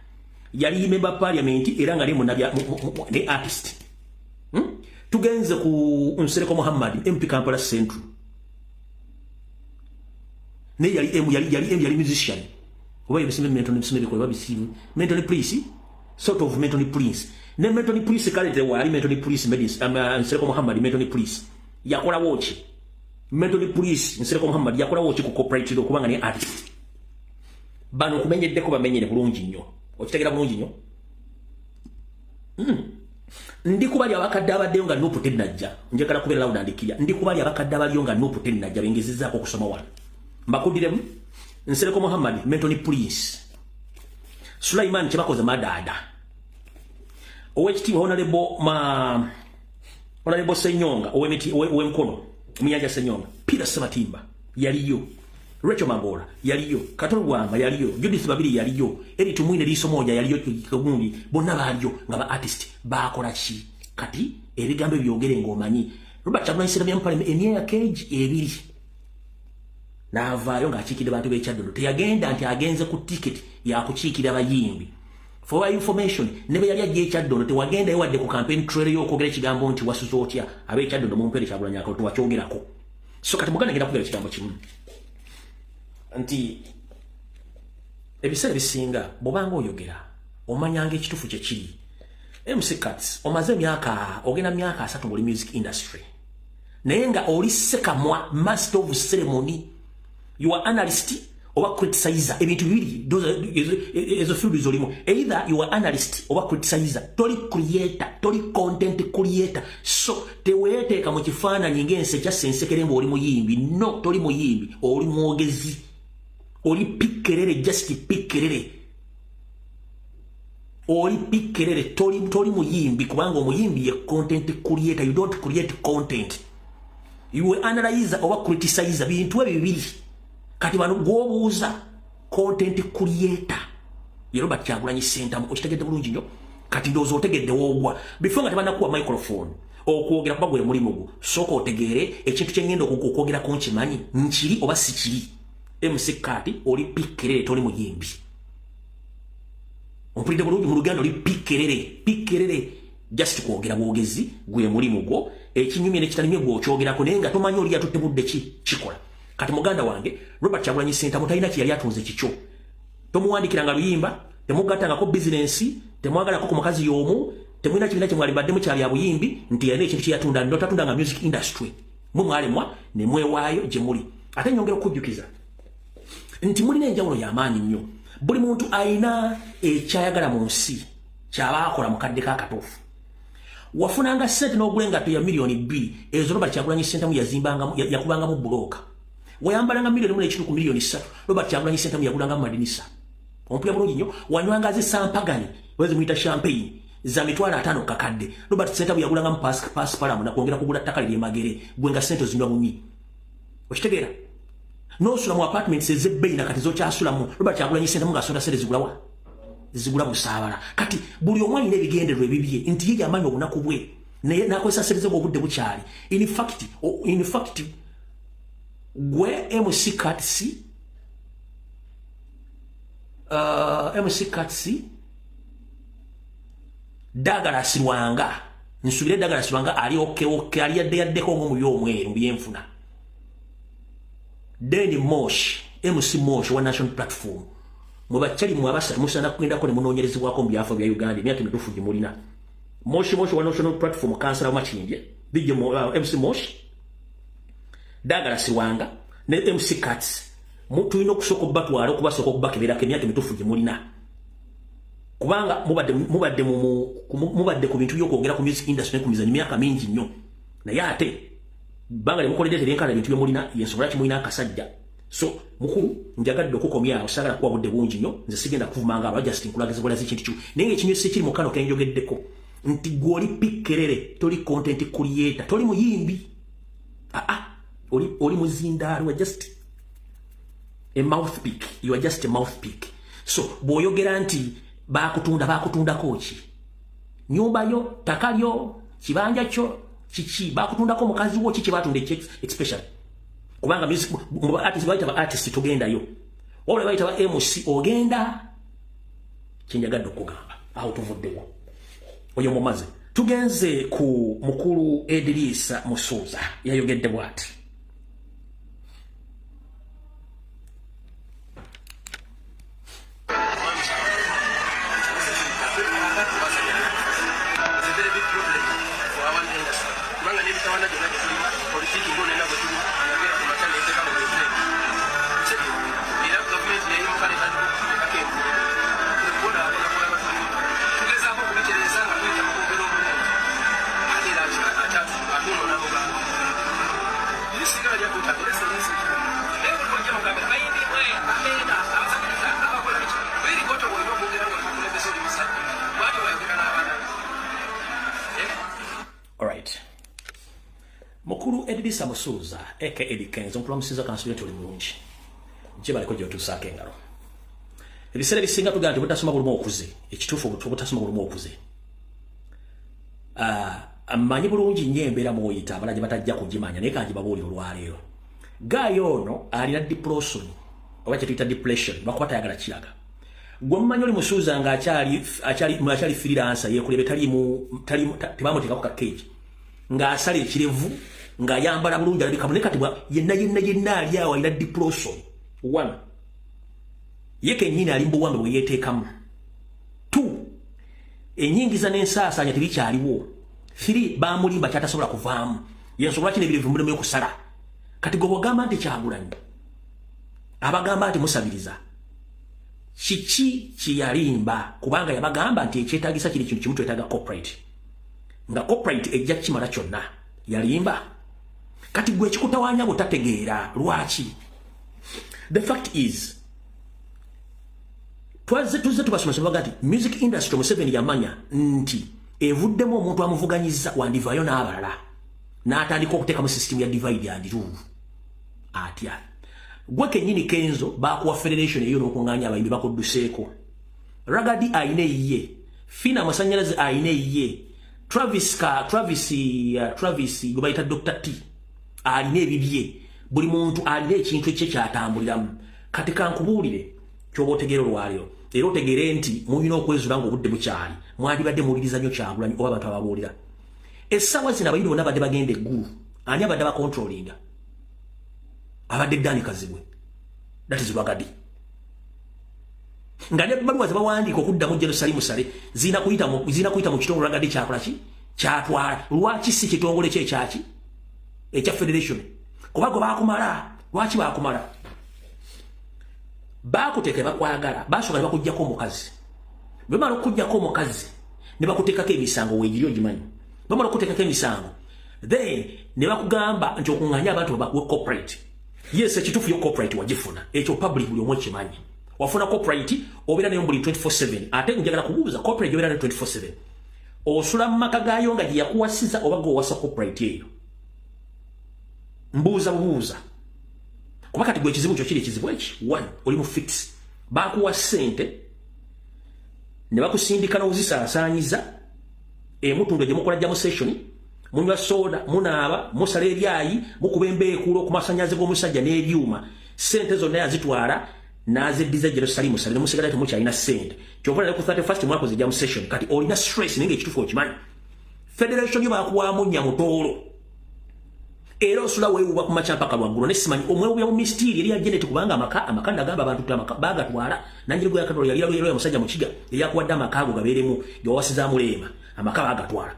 Yali member parliament era nga ali ne artist. Tugenze ku Nsereko Muhammad, MP Kampala Central. Ne yali M yali yali M yali musician. Oba ebisime Milton, ebisime bikola bisibu. Milton Prince, sort of Milton Prince. Ne Milton Prince kale tewali Milton Prince Medis, Nsereko Muhammad Milton Prince. Yakola wochi. Milton Prince Nsereko Muhammad yakola wochi ku corporate kubanga ne artist. Bano kumenyeddeko bamenyere bulungi nnyo. Okitegera bulungi nnyo. Ndi kubali abakadde abaddeyo nga NUP tennajja. Njagala kubeera loud and clear. Ndi kubali abakadde abaliyo nga NUP tennajja bengezezzaako okusoma wano. Mbakuddiremu. Nsereko Muhammad, Milton Prince. Sulaiman Kyebakoze Madaada. Owekitiibwa Honorable Senyonga ow'emiti ow'emkono Muyanja Senyonga, Peter Sematimba yaliyo. Rachel Magola yaliyo, Kato Lubwama yaliyo, Judith Babiri yaliyo, Eri Tumwine Liiso Moja yaliyo, Kigundi bonna baaliyo nga ba artist. Bakola ki? Kati ebigambo byogere ng'omanyi. Robert Kyagulanyi Ssentamu yamupa emyaka egi 2 n'avaayo ng'akiikidde bantu b'e Kyaddondo. Teyagenda nti agenze ku ticket yakukiikira bayimbi. For information, ne bwe yali ajja e Kyaddondo tewagendayo wadde ku campaign trail y'okwogera ekigambo nti wasuze otya ab'e Kyaddondo mumpeere Kyagulanyi akalo, tewakyogerako. So kati muganda ngenda kugera ekigambo kimu nti ebiseera ebisinga bw'obanga oyogera omanyanga ekituufu kye kiri. MC Kats, omaze emyaka ogenda myaka 30 mu music industry, naye nga oli sekamwa, master of ceremony. You are analyst oba criticizer, ebintu bibiri ezo field zolimu. Either you are analyst oba criticizer, toli creator, toli content creator. So teweeteeka mu kifaananyi ng'ensi ekyasensekere mbu oli muyimbi. No, toli muyimbi, oli mwogezi, oli pikerere, just pikerere, oli pikerere. Toli muyimbi kubanga omuyimbi ye content creator. You don't create content, you analyze oba criticize, bintu ebyo bibiri. Kati bano gwobuuza content creator ye Robert Kyagulanyi Ssentamu. Okitegedde bulungi nnyo. Kati ndowooza otegedde woogwa. Before nga tebanakuwa microphone okwogera, kuba gwe mulimu gwo, sooka otegeere ekintu kye ngenda okwogerako nkimanyi nkiri oba sikiri. MC Kati, oli pikerere, toli muyimbi. Ompulidde bulungi? Mu Luganda oli pikerere, pikerere, just kwogera bwogezi gwe mulimu gwo. Ekinyumye nekitanyumye gwe okyogerako, naye nga tomanyi oli yatutte budde ki kikola. Kati muganda wange Robert Kyagulanyi Ssentamu talina kye yali atunze kikyo. Tomuwandikiranga luyimba, temugattangako bizinensi, temwagalako ku mukazi y'omu, temulina kibiina kye mwalibaddemu kya bya buyimbi nti yalina ekintu kye yatunda. No, tatundanga music industry. Mwe mwalemwa ne mwewaayo gye muli. Ate nyongera okujjukiza nti mulina enjawulo y'amaanyi nnyo. Buli muntu alina ekyayagala mu nsi kyaba akola mu kadde kakatuufu. Wafunanga ssente n'ogula engatto ya 2 miliyoni, ezo Robert Kyagulanyi Ssentamu yazimbangamu, yakubangamu bulooka. Wayambalanga 1.5 miliyoni ku 3 miliyoni, Robert Kyagulanyi Ssentamu yagulangamu madinisa. Ompulira bulungi nnyo? Wanywanga zisampagani wezimuyita champagne za 50,000 kakadde, Robert Ssentamu yagulangamu pasipalamu nakwongera kugula ttaka lye Magere. Gwe nga ssente ozinywa bunywi, okitegeera? Nosula mu apartments ez'ebbeeyi nakati zokyasulamu, Robert Kyagulanyi Ssentamu ng'asonda ssente zigulawa? Zigula busaabala. Kati buli omu alina ebigendererwa ebibye nti ye yamanyi obunaku bwe naye nakozesa ssente ze ng'obudde bukyali. In fact gwe MC Kats, MC Kats, Douglas Lwanga, nsubire Douglas Lwanga ali okay, ali yadde yaddeko ng'omubi omweru mu byenfuna. Then Mosh, MC Mosh wa National Platform, mwe bakyali mwe abasatu musaana kugendako ne munoonyerezebwako mu byafo bya Uganda emyaka emituufu gye mulina. Mosh, Mosh wa National Platform, kansala wa Makindye, DJ MC Mosh, Douglas Lwanga ne MC Kats, tulina okusooka okubatwala okubasooka okubakeberako emyaka emituufu gye mulina, kubanga mubadde ku bintu by'okwogera ku music industry ne ku mizanyo myaka mingi nnyo, naye ate bbanga lyemukoledde teryenkana ebintu byemulina. Yensonga lwaki mulina akasajja. So mukulu, njagadde okukomyawo, saagala kuwa budde bungi nnyo. Nze sigenda kuvumanga aba, just nkulageza bulazi ekintu kimu, naye nga ekinyusi ekiri mu kano kenjogeddeko nti gwe oli pikerere, toli content creator, toli muyimbi. Aa, oli muzindaalo, just a mouthpick, you are just a mouthpick. So bw'oyogera nti bakutunda, bakutundako ki? Nyumba yo, ttaka lyo, kibanja kyo, kiki bakutundako? Mukazi wo, kiki batunda? Especially kubanga music mu artist bayita ba artist, tugendayo. Wabula bayita ba MC, ogenda. Kyenjagadde okugamba awo, tuvuddewo oyo mumaze, tugenze ku mukulu Edirisa Musuuza. Yayogedde bw'ati. Alright. Mukulu Edirisa Musuuza aka Eddy Kenzo, nkulamusiza, kansubire nti oli bulungi gye baliko gy'otuusaako engalo. Ebiseera ebisinga tugamba nti obutasoma bulumu okuze. Ekituufu, obutasoma bulumu okuze. Mmanyi bulungi nnyo embeera mw'oyita, abalala gye batajja kugimanya, naye kangibabuulire olwaleero. Guy ono alina depression oba kyetuyita depression, bakuba tayagala kiraga. Gwe mumanyi oli Musuuza nga akyali freelancer, yeekulebe, talimu tebamuteekako ka cage, ng'asala ekirevu, ng'ayambala bulungi, alabika, naye kati yenna yenna yenna ali awo alina depression. One, ye kennyini ali mu buwambe bwe yeeteekamu. Two, enyingiza n'ensaasaanya tebikyaliwo. Three, bamulimba kyatasobola kuvaamu. Yensonga lwaki n'ebirevu mulimu okusala. Kati gwe bwogamba nti Kyagulanyi, abagamba nti musabiriza, kiki kyeyalimba? Kubanga yabagamba nti ekyetagisa kiri kintu kimu, twetaaga corporate, nga corporate ejja kukimala kyonna. Yalimba. Kati gwe ekikutawaanya butategeera lwaki. The fact is, twazze tuzze tubasomesa, baga nti music industry, Museveni yamanya nti evuddemu omuntu amuvuganyiza wandivaayo n'abalala, n'atandika okuteekamu system ya divide and rule. Atya gwe kennyini Kenzo bakuwa federation eyo n'okuŋŋaanya abayimbi, bakudduseeko. Ragga Dee ayina eyiye, Fina Amasanyalaze ayina eyiye, Travis ka Travis, Travis gwe bayita Dr T alina ebibye. Buli muntu alina ekintu ekye kyatambuliramu. Kati kankubuulire kyoba otegeera olwaleero, era otegeere nti mulina okwezula nga obudde bukyali. Mwandibadde muwuliriza nnyo Kyagulanyi oba abantu ababuulira. Essaawa zino abayimbi bonna badde bagenda eggulu. Ani abadde abacontrollinga? Abadde Dani Kazibwe, that is Ragga Dee, nga nebbaluwa zebawandiika okuddamu Jerusalemu sale zirina kuyita mu kitongole Ragga Dee kyakola ki kyatwala. Lwaki si kitongole kye ekyaki ekya federation? Kuba gwe bakumala. Lwaki bakumala? Bakuteeka, bakwagala, basooka ne bakugjako omukazi. Bwe bamala okugjako omukazi ne bakuteekako emisango, weegiri ogimanyi. Bamala okuteekako emisango, then ne bakugamba nti okuŋŋaanya abantu babakuwe corporate. Yes, ekituufu, yo corporate wagifuna, ekyo public buli omu ekimanyi. Wafuna corporate, obeera nayo buli 24/7. Ate njagala kubuuza, corporate gyobeera nayo 24/7, osula mu maka gaayo nga gye yakuwasiza, oba gwe owasa corporate eyo? Mbuuza bubuuza, kuba kati gwe ekizibu kyo kiri ekizibu eki one, oli mu fix. Bakuwa ssente ne bakusindika n'ozisaasaanyiza emutundu gye mukola jam session, munywa soda, munaaba, musala ebyayi, mukuba embeekuulo ku masanyaze g'omusajja n'ebyuma. Ssente zonna yazitwala n'azeddiza Jerusalemu sale, ne musigala temukyalina ssente. Kyova ne ku 31st mwakoze jam session. Kati olina stress, naye ng'ekituufu okimanyi. Federation yo bakuwaamu Nyamutoolo, era osula weewuba ku makya mpaka lwaggulo, ne simanyi omwewubya mu mystery eri ya Janet, kubanga amaka nagamba abantu ti amaka bagatwala. Nanjiri gwe yakatwala yali yali omusajja mukiga eyakuwadde amaka ago gabeeremu gyewawasizaamu Leema. Amaka bagatwala.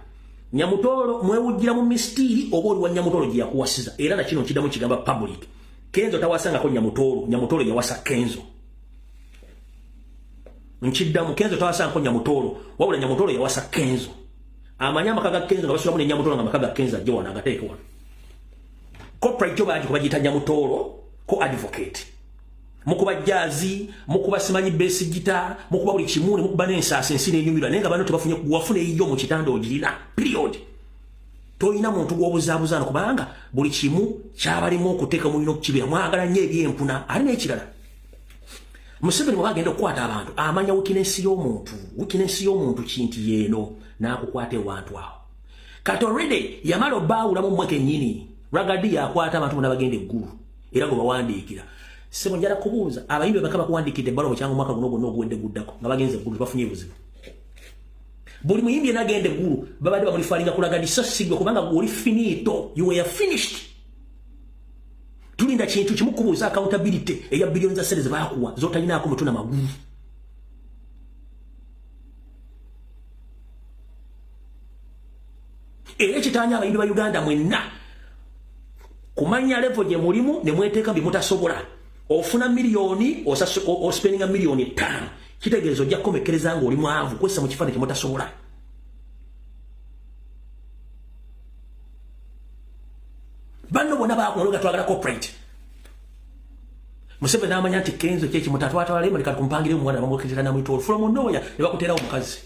Nyamutoolo mwewujjira mu mystery, oba oli wa Nyamutoolo gye yakuwasiza? Era nakino nkiddamu kigamba public, Kenzo tawasangako Nyamutoolo, Nyamutoolo yawasa Kenzo. Nkiddamu, Kenzo tawasangako Nyamutoolo, wabula Nyamutoolo yawasa Kenzo. Amanyi amaka ga Kenzo nga basulamu ne Nyamutoolo, nga amaka ga Kenzo ajje wano agateeke wano. Corporate yo bangi kubagiyita Nyamutoolo ko advocate, mukuba jazz, mukuba simanyi bass guitar, mukuba buli kimu, ne mukuba n'ensaasi, ensi n'enyumirwa, naye nga bano tebafunye. Wafuna eyiyo mu kitanda ogirina, period. Toyina muntu gw'obuzaabuzaano, kubanga buli kimu kyabalimu okuteeka mulina okukibeera. Mwagala nnyo ebyempuna. Ate n'ekirala, Museveni bw'aba agenda okukwata abantu, amanya weakness y'omuntu. Weakness y'omuntu kinti yeeno n'akukwata ewantu awo. Kati already yamala obbaawulamu mmwe kennyini. Ragga Dee yakwata abantu bonna bagenda eggulu, era gwe bawandiikira. Sebo, njala kubuuza, abayimbi baka bakuwandiikidde ebbaluwa bukyanga omwaka guno gwonna oguwedde guddako nga bagenze eggulu, bafunye ebuzibu? Buli muyimbi yenna agenda eggulu babadde bamureferringa kulaga nti so sigwe, kubanga oli finito, you were finished. Tulinda kintu kimu, kubuuza accountability eya billions za sente ze baakuwa z'otalinaako mutwe na magulu. Era ekitanya abayimbi ba Uganda mwenna kumanya level gye mulimu ne mweteeka bye mutasobola. Ofuna miliyoni, ospendinga miliyoni 5, kitegeeza ojja kukomekkereza ng'oli mwavu, kwessa mu kifaananyi kye mutasobola. Banno bonna bakunologa, twagala corporate. Museveni n'amanya nti Kenzo kyekimutatwatwala emuleka kumpangire omwana, bamuketera namwitolo from nowhere ne bakuteerawo omukazi.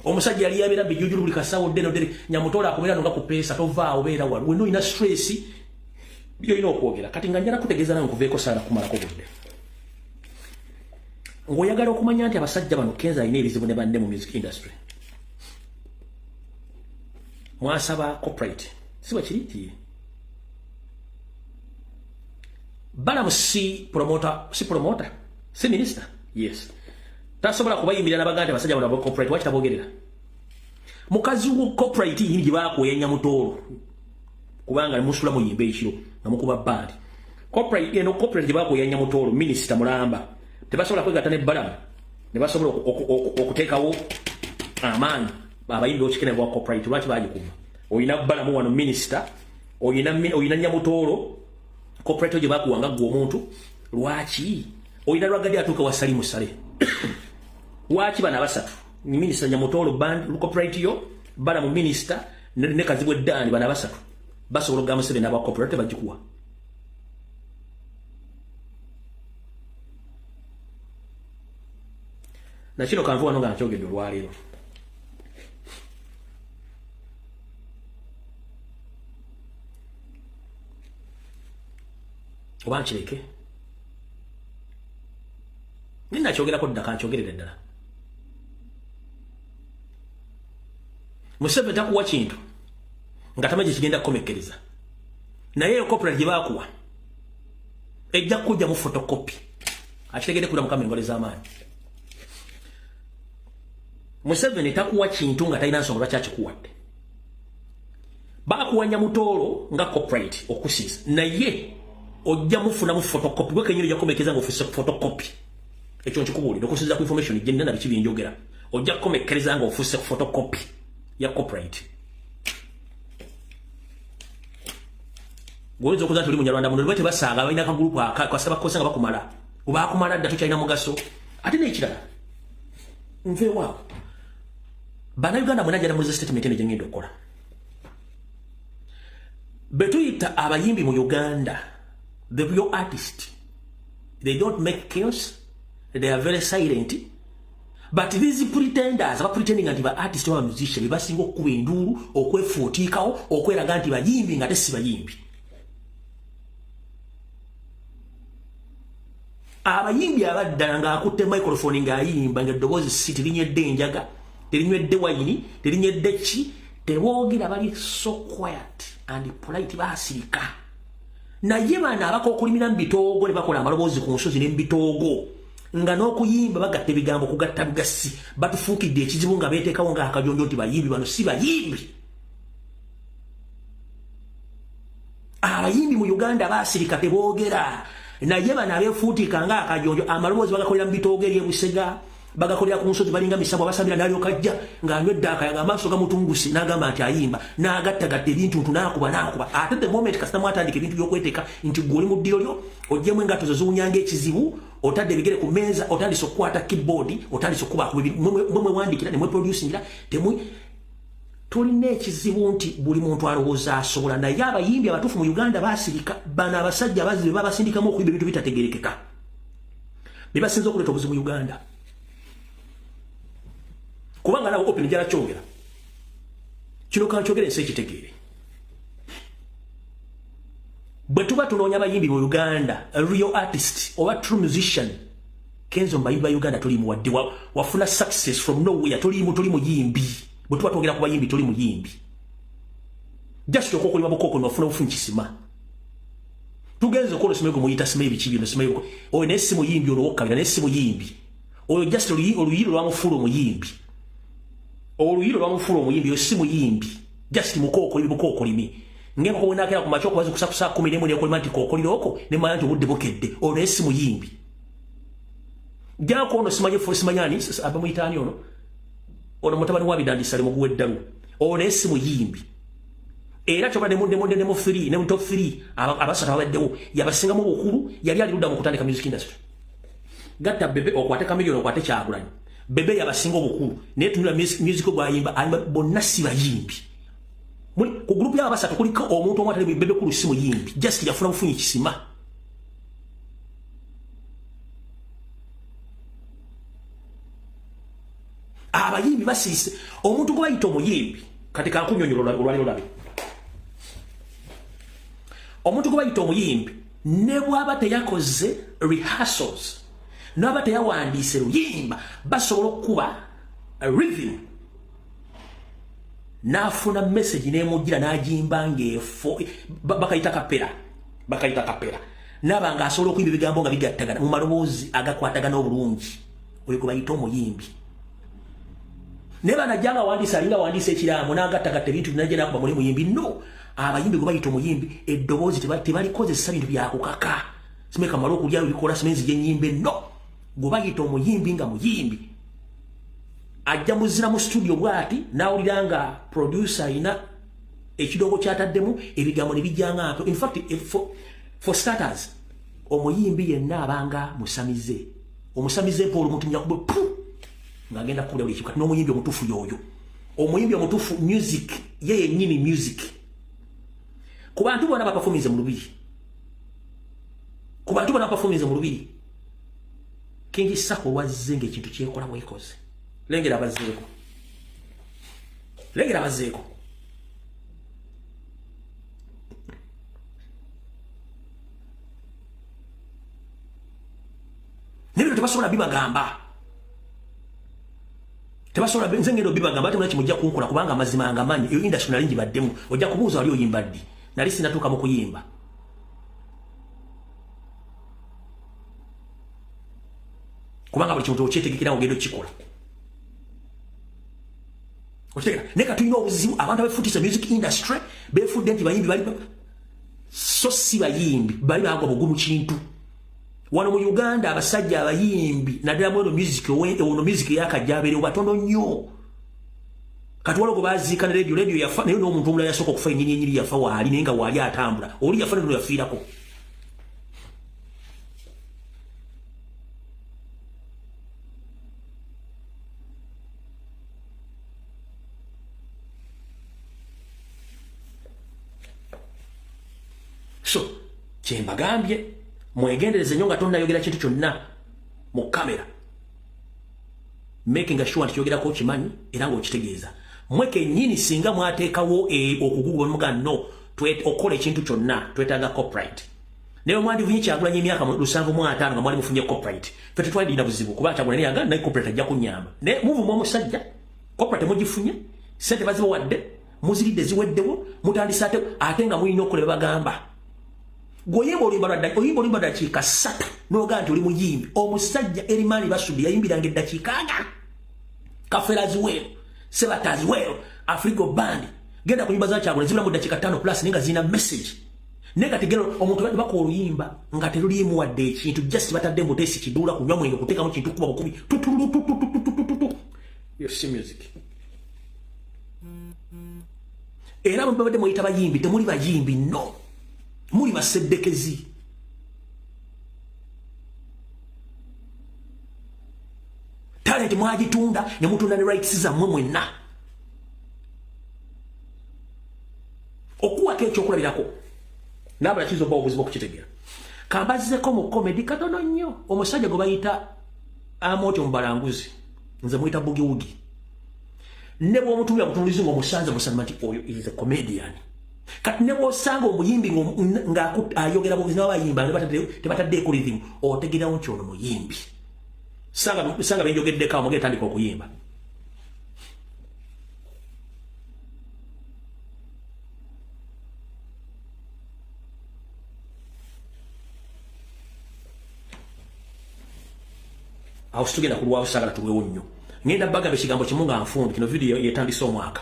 Omusajja yali yabeera bijujulu buli kasawo ddene ddene. Nyamutola akubeera nonga ku peesa, tovaawo, beera wali wenna olina stress byolina okwogera. Kati nga njala kutegeeza nawe, nkuveeko saala kumalako budde, ng'oyagala okumanya nti abasajja bano, Kenzo alina ebizibu ne banne mu music industry. Mwasaba corporate, si bwe kiri? Ti Balamu si promoter, si promoter, si minister? Yes. Tasobola kubayimirira n'abaganda nti abasajja bano aba corporate? Waki tabogerera? Mukazi wo corporate yini gye bakuwenya Mutoolo, kubanga musula muyimba ekiro nga mukuba band. Corporate eno, corporate gye bakuwenya Mutoolo, minisita mulamba, tebasobola kwegatta ne Balamu ne basobola okuteekawo amaanyi abayimbi okikene bwa corporate? Lwaki bagikuuma? Oyina Balamu wano minisita, oyina Nyamutoolo, corporate gye bakuwanga ggwe omuntu. Lwaki oyina Lwagadi atuuka wasali musale? Lwaki bano abasatu, minisita Nyamutoolo, band corporate yo, Balamu minisita ne Kazibwe Dani, bano abasatu basobola okugamba Museveni aba corporate bagikuwa? Nakino kanvu wano nga nkyogedde olwaleero. Oba nkireke? Ninakyogerako dda, kankyogerere ddala. Museveni takuwa kintu nga tamanyi kigenda kukomekkereza, naye eyo corporate gye baakuwa ejja kujja mu photocopy. Akitegedde kula Mukama engalo ez'amaanyi. Museveni takuwa kintu nga talina nsonga lwaki akikuwadde. Bakuwanya Mutoolo nga corporate okusiisa, naye ojja mufunamu photocopy. Gwe kenyini ojja kukomekeza nga ofuse photocopy. Ekyo nkikubuulira okusinziira ku information gye nnina, biki byenjogera. Ojja kukomekkereza nga ofuse photocopy ya corporate. Gwoyinza okuza nti oli Munyarwanda muno, lwe tebasaaga, balina akagurupu akasaba bakukozesa nga bakumala, obakumala dda, tokyalina mugaso. Ate n'ekirala, nveewaawo, Bannayuganda mwena jala muliza statement eno gye ngenda okukola. Be tuyita abayimbi mu Uganda, the real artist, they don't make chaos, they are very silent. But these pretenders aba pretending nti ba artist oba musician basinga okukuba enduulu, okwefuutiikawo, okweraga nti bayimbi nga tesi bayimbi. Abayimbi abaddala ng'akutte microphone ng'ayimba, ng'eddoboozi si terinywedde enjaga, terinywedde wayini, terinywedde ki, teboogera, bali so quiet and polite, baasirika. Naye bano abakokulimira mu bitoogo ne bakola amaloboozi ku nsozi ne mu bitoogo, nga n'okuyimba bagatta ebigambo kugatta bugasi, batufuukidde ekizibu nga beeteekawo ng'akajonjo nti bayimbi. Bano si bayimbi. Abayimbi mu Uganda baasirika, teboogera. Naye bano abeefuutika ng'akajonjo, amaloboozi bagakolera mu bitoogo eryebusega, bagakolera ku nsozi, balinga misabwa basabira. N'alyoka ajja ng'anywedde akayaga, amaaso gamutunguse, n'agamba nti ayimba, n'agattagatta ebintuntu, n'akuba n'akuba. Ate the moment kasita mwatandika ebintu by'okweteeka nti gwe oli mu ddiro lyo, oggyemu engatto zo ziwunyanga ekizibu, otadde ebigere ku mmeeza, otandise okukwata keyboard, otandise okuba mwe mwewandikira ne mweproducingira, temwe tulina ekizibu nti buli muntu alowooza asobola. Naye abayimbi abatuufu mu Uganda baasirika. Bano abasajja abazibe babasindikamu okuyimba ebintu bitategerekeka bebasinza okuleeta obuzibu mu Uganda, kubanga nawe open jala kyogera kino, kankyogera ensi ekitegeere. Bwe tuba tunoonya abayimbi mu Uganda, real artist oba true musician, Kenzo mbayimbi ba Uganda toli muwadde. Wafuna success from nowhere, tolimu, toli muyimbi. Bwe tuba twogera ku bayimbi, toli muyimbi, just okokolima bukoko nofuna bufunyi kisima. Tugenze okolo simanyi muyita simanyi biki bino simanyi oyo naye si muyimbi ono wokkabira naye si muyimbi. Oyo just oluyiro lwamufuula omuyimbi. Oluyiro lwamufuula omuyimbi oyo si muyimbi. Just mukookolimi bukookolimi. Ng'enkoko bwe ku makya okubaza okusa ku ssaawa 11 nekolima nti kookolira okwo ne mmanya nti obudde bukedde. Oyo naye si muyimbi. Jjako ono simanyi simanyi ani abamuyita ani ono? Ono mutabani wa Bidandi Ssali muguwa eddalu. Oyo naye si muyimbi. Era kyoba ne mu 3 ne mu top 3 abasatu abaddewo yabasingamu obukulu yali ali ludda mu kutandika music industry. Gatta Bebe okwate Chameleone okwate Kyagulanyi. Bebe yabasinga obukulu naye tunula music gw'ayimba ayimba bonna si bayimbi. Ku group y'abasatu kuliko omuntu omu atali Bebe Cool si muyimbi. Just yafuna bufunyi kisima. Abayimbi basiise omuntu gwe bayita omuyimbi kati kankunyonyola olwaliro labe. Omuntu gwe bayita omuyimbi ne bw'aba teyakoze rehearsals n'aba teyawandiise luyimba basobola okukuba rhythm n'afuna message n'emujjira n'agimba ng'efo bakayita kapera n'aba ng'asobola okuyimba ebigambo nga bigattagana mu maloboozi agakwatagana obulungi oyo gwe bayita omuyimbi. Naye banajja nga awandiise alinga awandiise ekiraamo n'agattagatta ebintu byonna n'akuba muli muyimbi. No, abayimbi gwe bayita omuyimbi eddoboozi tebalikozesa bintu byakukaka. Simanyi kamala okulya bikola simanyi nzija ennyimbe. No, gwe bayita omuyimbi nga muyimbi ajja muzira mu studio bw'ati n'awulira nga producer alina ekidongo ky'ataddemu ebigambo ne bijja nga mpe. In fact, for starters, omuyimbi yenna abanga musamize. Omusamize mpa olumuntu nja kuba pu ng'agenda kukulya buli kimu. Kati n'omuyimbi omutuufu y'oyo. Omuyimbi omutuufu music ye yennyini music. Ku bantu bonna baperforminze mu lubiri. Ku bantu bonna baperforminze mu lubiri. King Saha wazze ng'ekintu kyekola bwekoze. Lengera abazzeeko. Lengera abazzeeko. Nebino tebasobola bibagamba. Tebasobola nze ngendo bibagamba ate mulaki mujja kunkola kubanga amazima ngamanyi eyo industry nali ngibaddemu ojja kubuuza wali oyimba ddi. Nali sinatuuka mu kuyimba. Kubanga buli kintu okyetegekera ogenda okikola. Okitegera naye ka tulina obuzibu abantu abefutisa music industry beefudde nti bayimbi bali so si bayimbi bali bagwa bugumu kintu. Wano mu Uganda abasajja abayimbi naddala mu eno music ono music eyakajja abeerewo batono nnyo. Kati waliwo gwe baziika ne radio yafa naye n'omuntu omulala yasooka okufa ennyini ennyini yafa waali naye nga waali atambula oli yafa naye yafiirako. So kyembagambye mwegendereze nnyo nga tonnayogera kintu kyonna mu kamera, making sure nti kyogerako okimanyi era ng'okitegeeza. Mwe kennyini singa mwateekawo okuguguba muga no okukola ekintu kyonna twetaaga copyright. Naye mwandivunye Kyagulanyi emyaka 75 nga mwali mufunye copyright. Ffe tetwalina buzibu kuba Kyagulanyi yagamba naye copyright ajja kunnyamba. Naye muvuma omusajja copyright mugifunye, ssente bazibawadde, muziridde ziweddewo, mutandise ate nga mulina okukola bagamba. Gwe oyimba oluyimba lwa ddakiika 3 n'ogamba nti oli muyimbi. Omusajja Erimani Basudde yayimbiranga eddakiika 4. Kafeera Sebata Aziwero, Afrigo Band. Genda ku nyimba za Kyagulanyi zibula mu ddakiika 5 plus naye nga zirina message. Naye kati genda omuntu bako oluyimba nga teruliimu wadde ekintu just batadde mbuteesi kiduula kunywa mwenge kuteekamu kintu kuba bukubi tutulututututututu. Yo si music. Era babadde muyita bayimbi temuli bayimbi no. Muli baseddekezi. Talent mwagitunda ne mutunda ne rights zammwe mwenna. Okuwako ekyokulabirako n'abala kiyinza okuba obuzibu okukitegeera. Kambazzeko mu comedy katono nnyo omusajja gwe bayita Amooti omubalanguzi nze muyita Boogie Woogie. Ne bw'omutuulira butunulizi ng'omusanze musamba nti oyo is a comedian. Kati ne bw'osanga omuyimbi ng'ayogera bwogezi n'abayimba tebataddeeko rhythm otegeerawo nti ono muyimbi. Sanga benjogeddeko awo mugende tandika okuyimba. Awo situgenda kulwawo, saagala tulwewo nnyo. Ngenda bagamba ekigambo kimu nga nfundi kino vidiyo yetandise omwaka.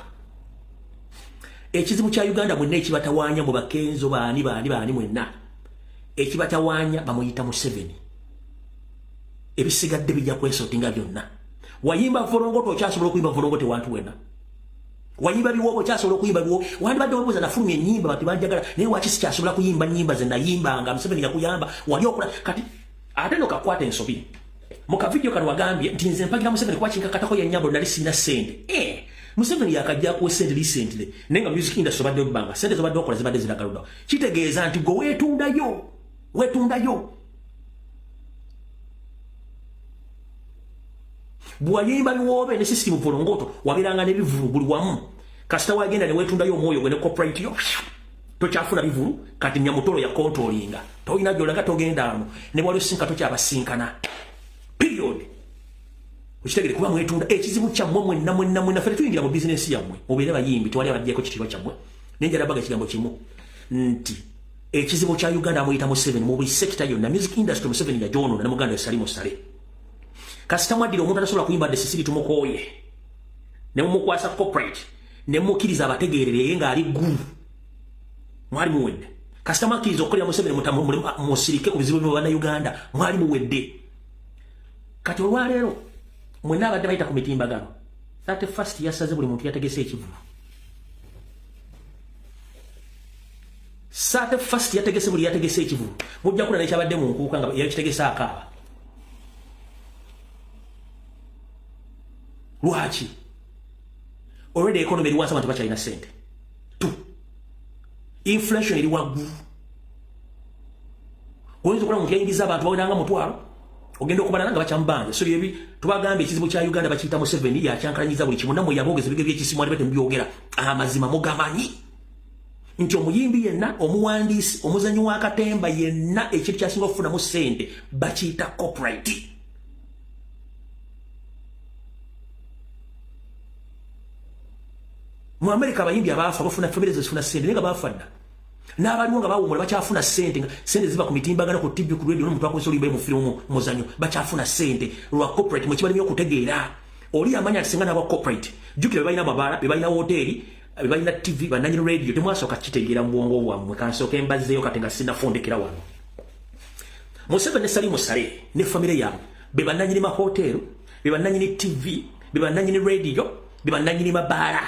Ekizibu kya Uganda mwenna ekibatawaanya, mu bakenzo baani baani baani mwenna, ekibatawaanya bamuyita Museveni. Ebisigadde bijja kwesortinga byonna. Wayimba volongoto, okyasobola okuyimba volongoto wantu wenna. Wayimba biwobo, okyasobola okuyimba biwobo. Wandibadde webuuza, nafulumya ennyimba, bantu banjagala, naye waki sikyasobola kuyimba nnyimba ze nayimbanga? Museveni yakuyamba wali okola. Kati ate no kakwata ensobi mu kavidiyo kano wagambye nti nze mpagira Museveni kuba kinkakatako yannyamba nali sirina ssente. Museveni yakajja akuwa ssente recently, naye nga music industry obadde obbanga ssente zobadde okola zibadde ziragaludda. Kitegeeza nti gwe weetundayo, weetundayo. Bw'ayimba biwoobe ne system volongoto, wabeeranga n'ebivulu buli wamu. Kasita wagenda ne weetundayo omwoyo gwe ne corporate yo, tokyafuna bivulu. Kati Nyamutolo ya controllinga, tolina gyolaga, togenda ano ne wali osinka, tokyabasinkana, period. Okitegere kuba mwetunda. Ekizibu kyammwe mwenna mwenna mwenna, ffe tetuyingira mu bizinensi yammwe. Mubeere bayimbi, tewali abaggyeko kitiibwa kyammwe. Naye njala baga ekigambo kimu nti ekizibu kya Uganda amuyita Museveni mu buli sector yonna. Music industry Museveni yagyonoona ne muganda Salimu Sale. Kasita mwaddira omuntu atasobola kuyimba dde sisiri, tumukooye, ne mumukwasa corporate, ne mukkiriza abategeerere ye ng'ali ggulu, mwali muwedde. Kasita mwakkiriza okukolera Museveni, musirike ku bizibu bya Bannayuganda, mwali muwedde. Kati olwaleero mwenna abadde bayita ku mitimbagano, 31st yasaze buli muntu yategese ekivulu. 31st yategese buli yategese ekivulu. Mujja kula nekyabadde mu nkuuka nga yakitegese akaaba. Lwaki? Already economy eri wansi, abantu bakyalina sente. Two, inflation eri waggulu. Oyinza okulaba omuntu yayingiza abantu baweranga 1000, ogenda okubalana nga bakyamubanja. So byebi tubagambye, ekizibu kya Uganda bakiyita Museveni, yakyankalanyiza buli kimu. Nammwe yaboogeza ebigo byekisimu alibe temubyogera. Amazima mugamanyi nti omuyimbi yenna, omuwandiisi, omuzanyi wa katemba yenna, ekintu kyasinga okufunamu ssente bakiyita copyright. Mu Amerika abayimbi abaafa bafuna, famire zifuna ssente, naye nga baafa dda. N'abaliwo nga bawumula bakyafuna ssente. Nga ssente ziva ku mitimbagano, ku TV, ku radio, n'omuntu akozesa oluyimba mu firimu, muzanyo, bakyafuna ssente lwa corporate. Mwe kibalimye okutegeera, oli amanya nti singa n'abwa corporate, jjukira be balina amabaala, be balina woteeri, be balina TV, bannanyini radio. Temwasooka kitegeera mu bwongo bwammwe. Kansooke mbazzeeyo kati nga sinnafundikira wano. Museveni ne Salimu Sale ne famire yaabwe be bannanyini mahoteero, be bannanyini TV, be bannanyini radio, be bannanyini mabaala.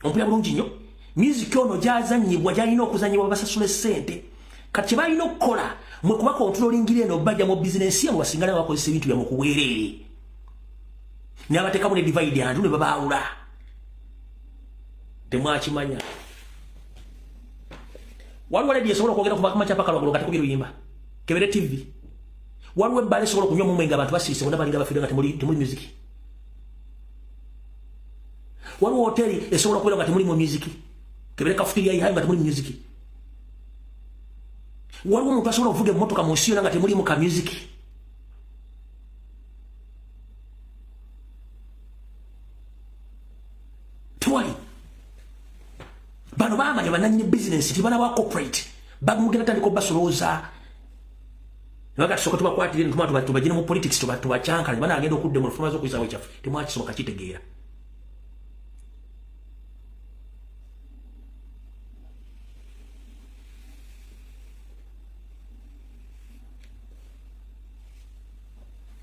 Ompulira bulungi nnyo? Music ono gyazanyibwa, gyalina okuzanyibwa, basasula essente. Kati kyebalina okukola mwe kuba controllingira eno, bajja mu bizinensi yamwe, basingala nga bakozesa ebintu byammwe ku bwereere, nabateekamu ne divide and ne babaawula. Temwakimanya. Waliwo ledi esobola okwogera ku makya paka lwagulu nga tekubye luyimba? Kebere TV. Waliwo ebbaala esobola okunywa mumwe nga abantu basirise bonna balinga bafiire nga temuli music? Waliwo hoteri esobola okubeera nga temuli mu music? Kebere cafeteria yihayo nga temuli music. Waliwo omuntu asobola okuvuga emmotoka mu nsi yonna nga temulimu ka music? Tewali. Bano bamanya bananyini bizinensi, tibana ba corporate bagumugenda tandika obasolooza. Nabaga tusooka tubakwatire, ntuma tubagine mu politics, tubacyankale banagenda okudda mu tumaze okuyisawo ekyaffe. Temwakisoboka kitegeera.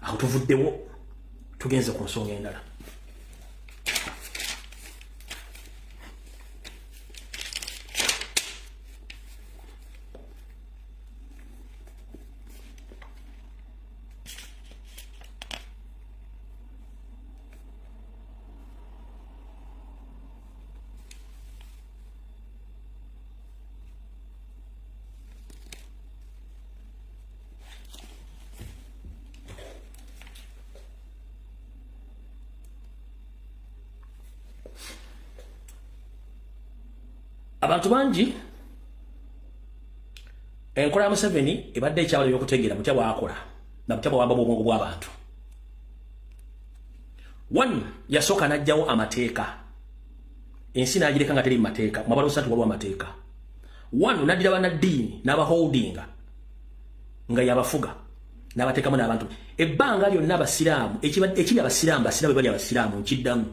Awo tuvuddewo, tugenze ku nsonga endala. Abantu bangi, enkola ya Museveni ebadde ekyabala ebyokutegeera butya bwakola na butya bwawamba bwobwongo bw'abantu. One, yasooka n'aggyawo amateeka, ensi n'agireka nga teri mu mateeka. Mwabaloosa nti waliwo amateeka. One, n'addira bannaddiini n'abaholdinga nga yabafuga. N'abateekamu n'abantu ebbanga lyonna abasiraamu, ekiri abasiraamu, basiraamu bali abasiraamu. Nkiddamu,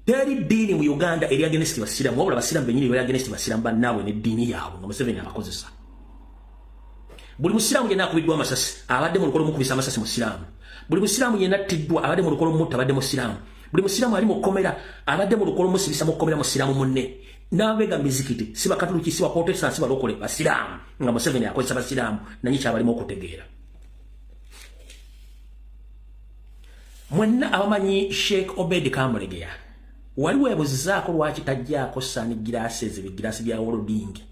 teri ddiini mu Uganda eri against basiraamu, wabula abasiraamu bennyini bali against basiraamu bannaabwe n'eddiini yaabwe, nga Museveni abakozesa. Buli musiraamu yenna akubiddwa amasasi abadde mu lukolo mukubisa amasasi musiraamu. Buli musiraamu yenna attiddwa abadde mu lukolo mutta abadde musiraamu. Buli musiraamu ali mu kkomera abadde mu lukolo musibisa mu kkomera musiraamu munne. N'abega mizikiti si Bakatuliki, si Baprotestant, si balokole, basiraamu, nga Museveni akozesa basiraamu. Nanyi kyabalimu okutegeera. Mwenna abamanyi Sheikh Obed Kamulegeya, wali weebuzizaako lwaki tajjaako sani giraasi ezo, ebigiraasi bya wolodingi,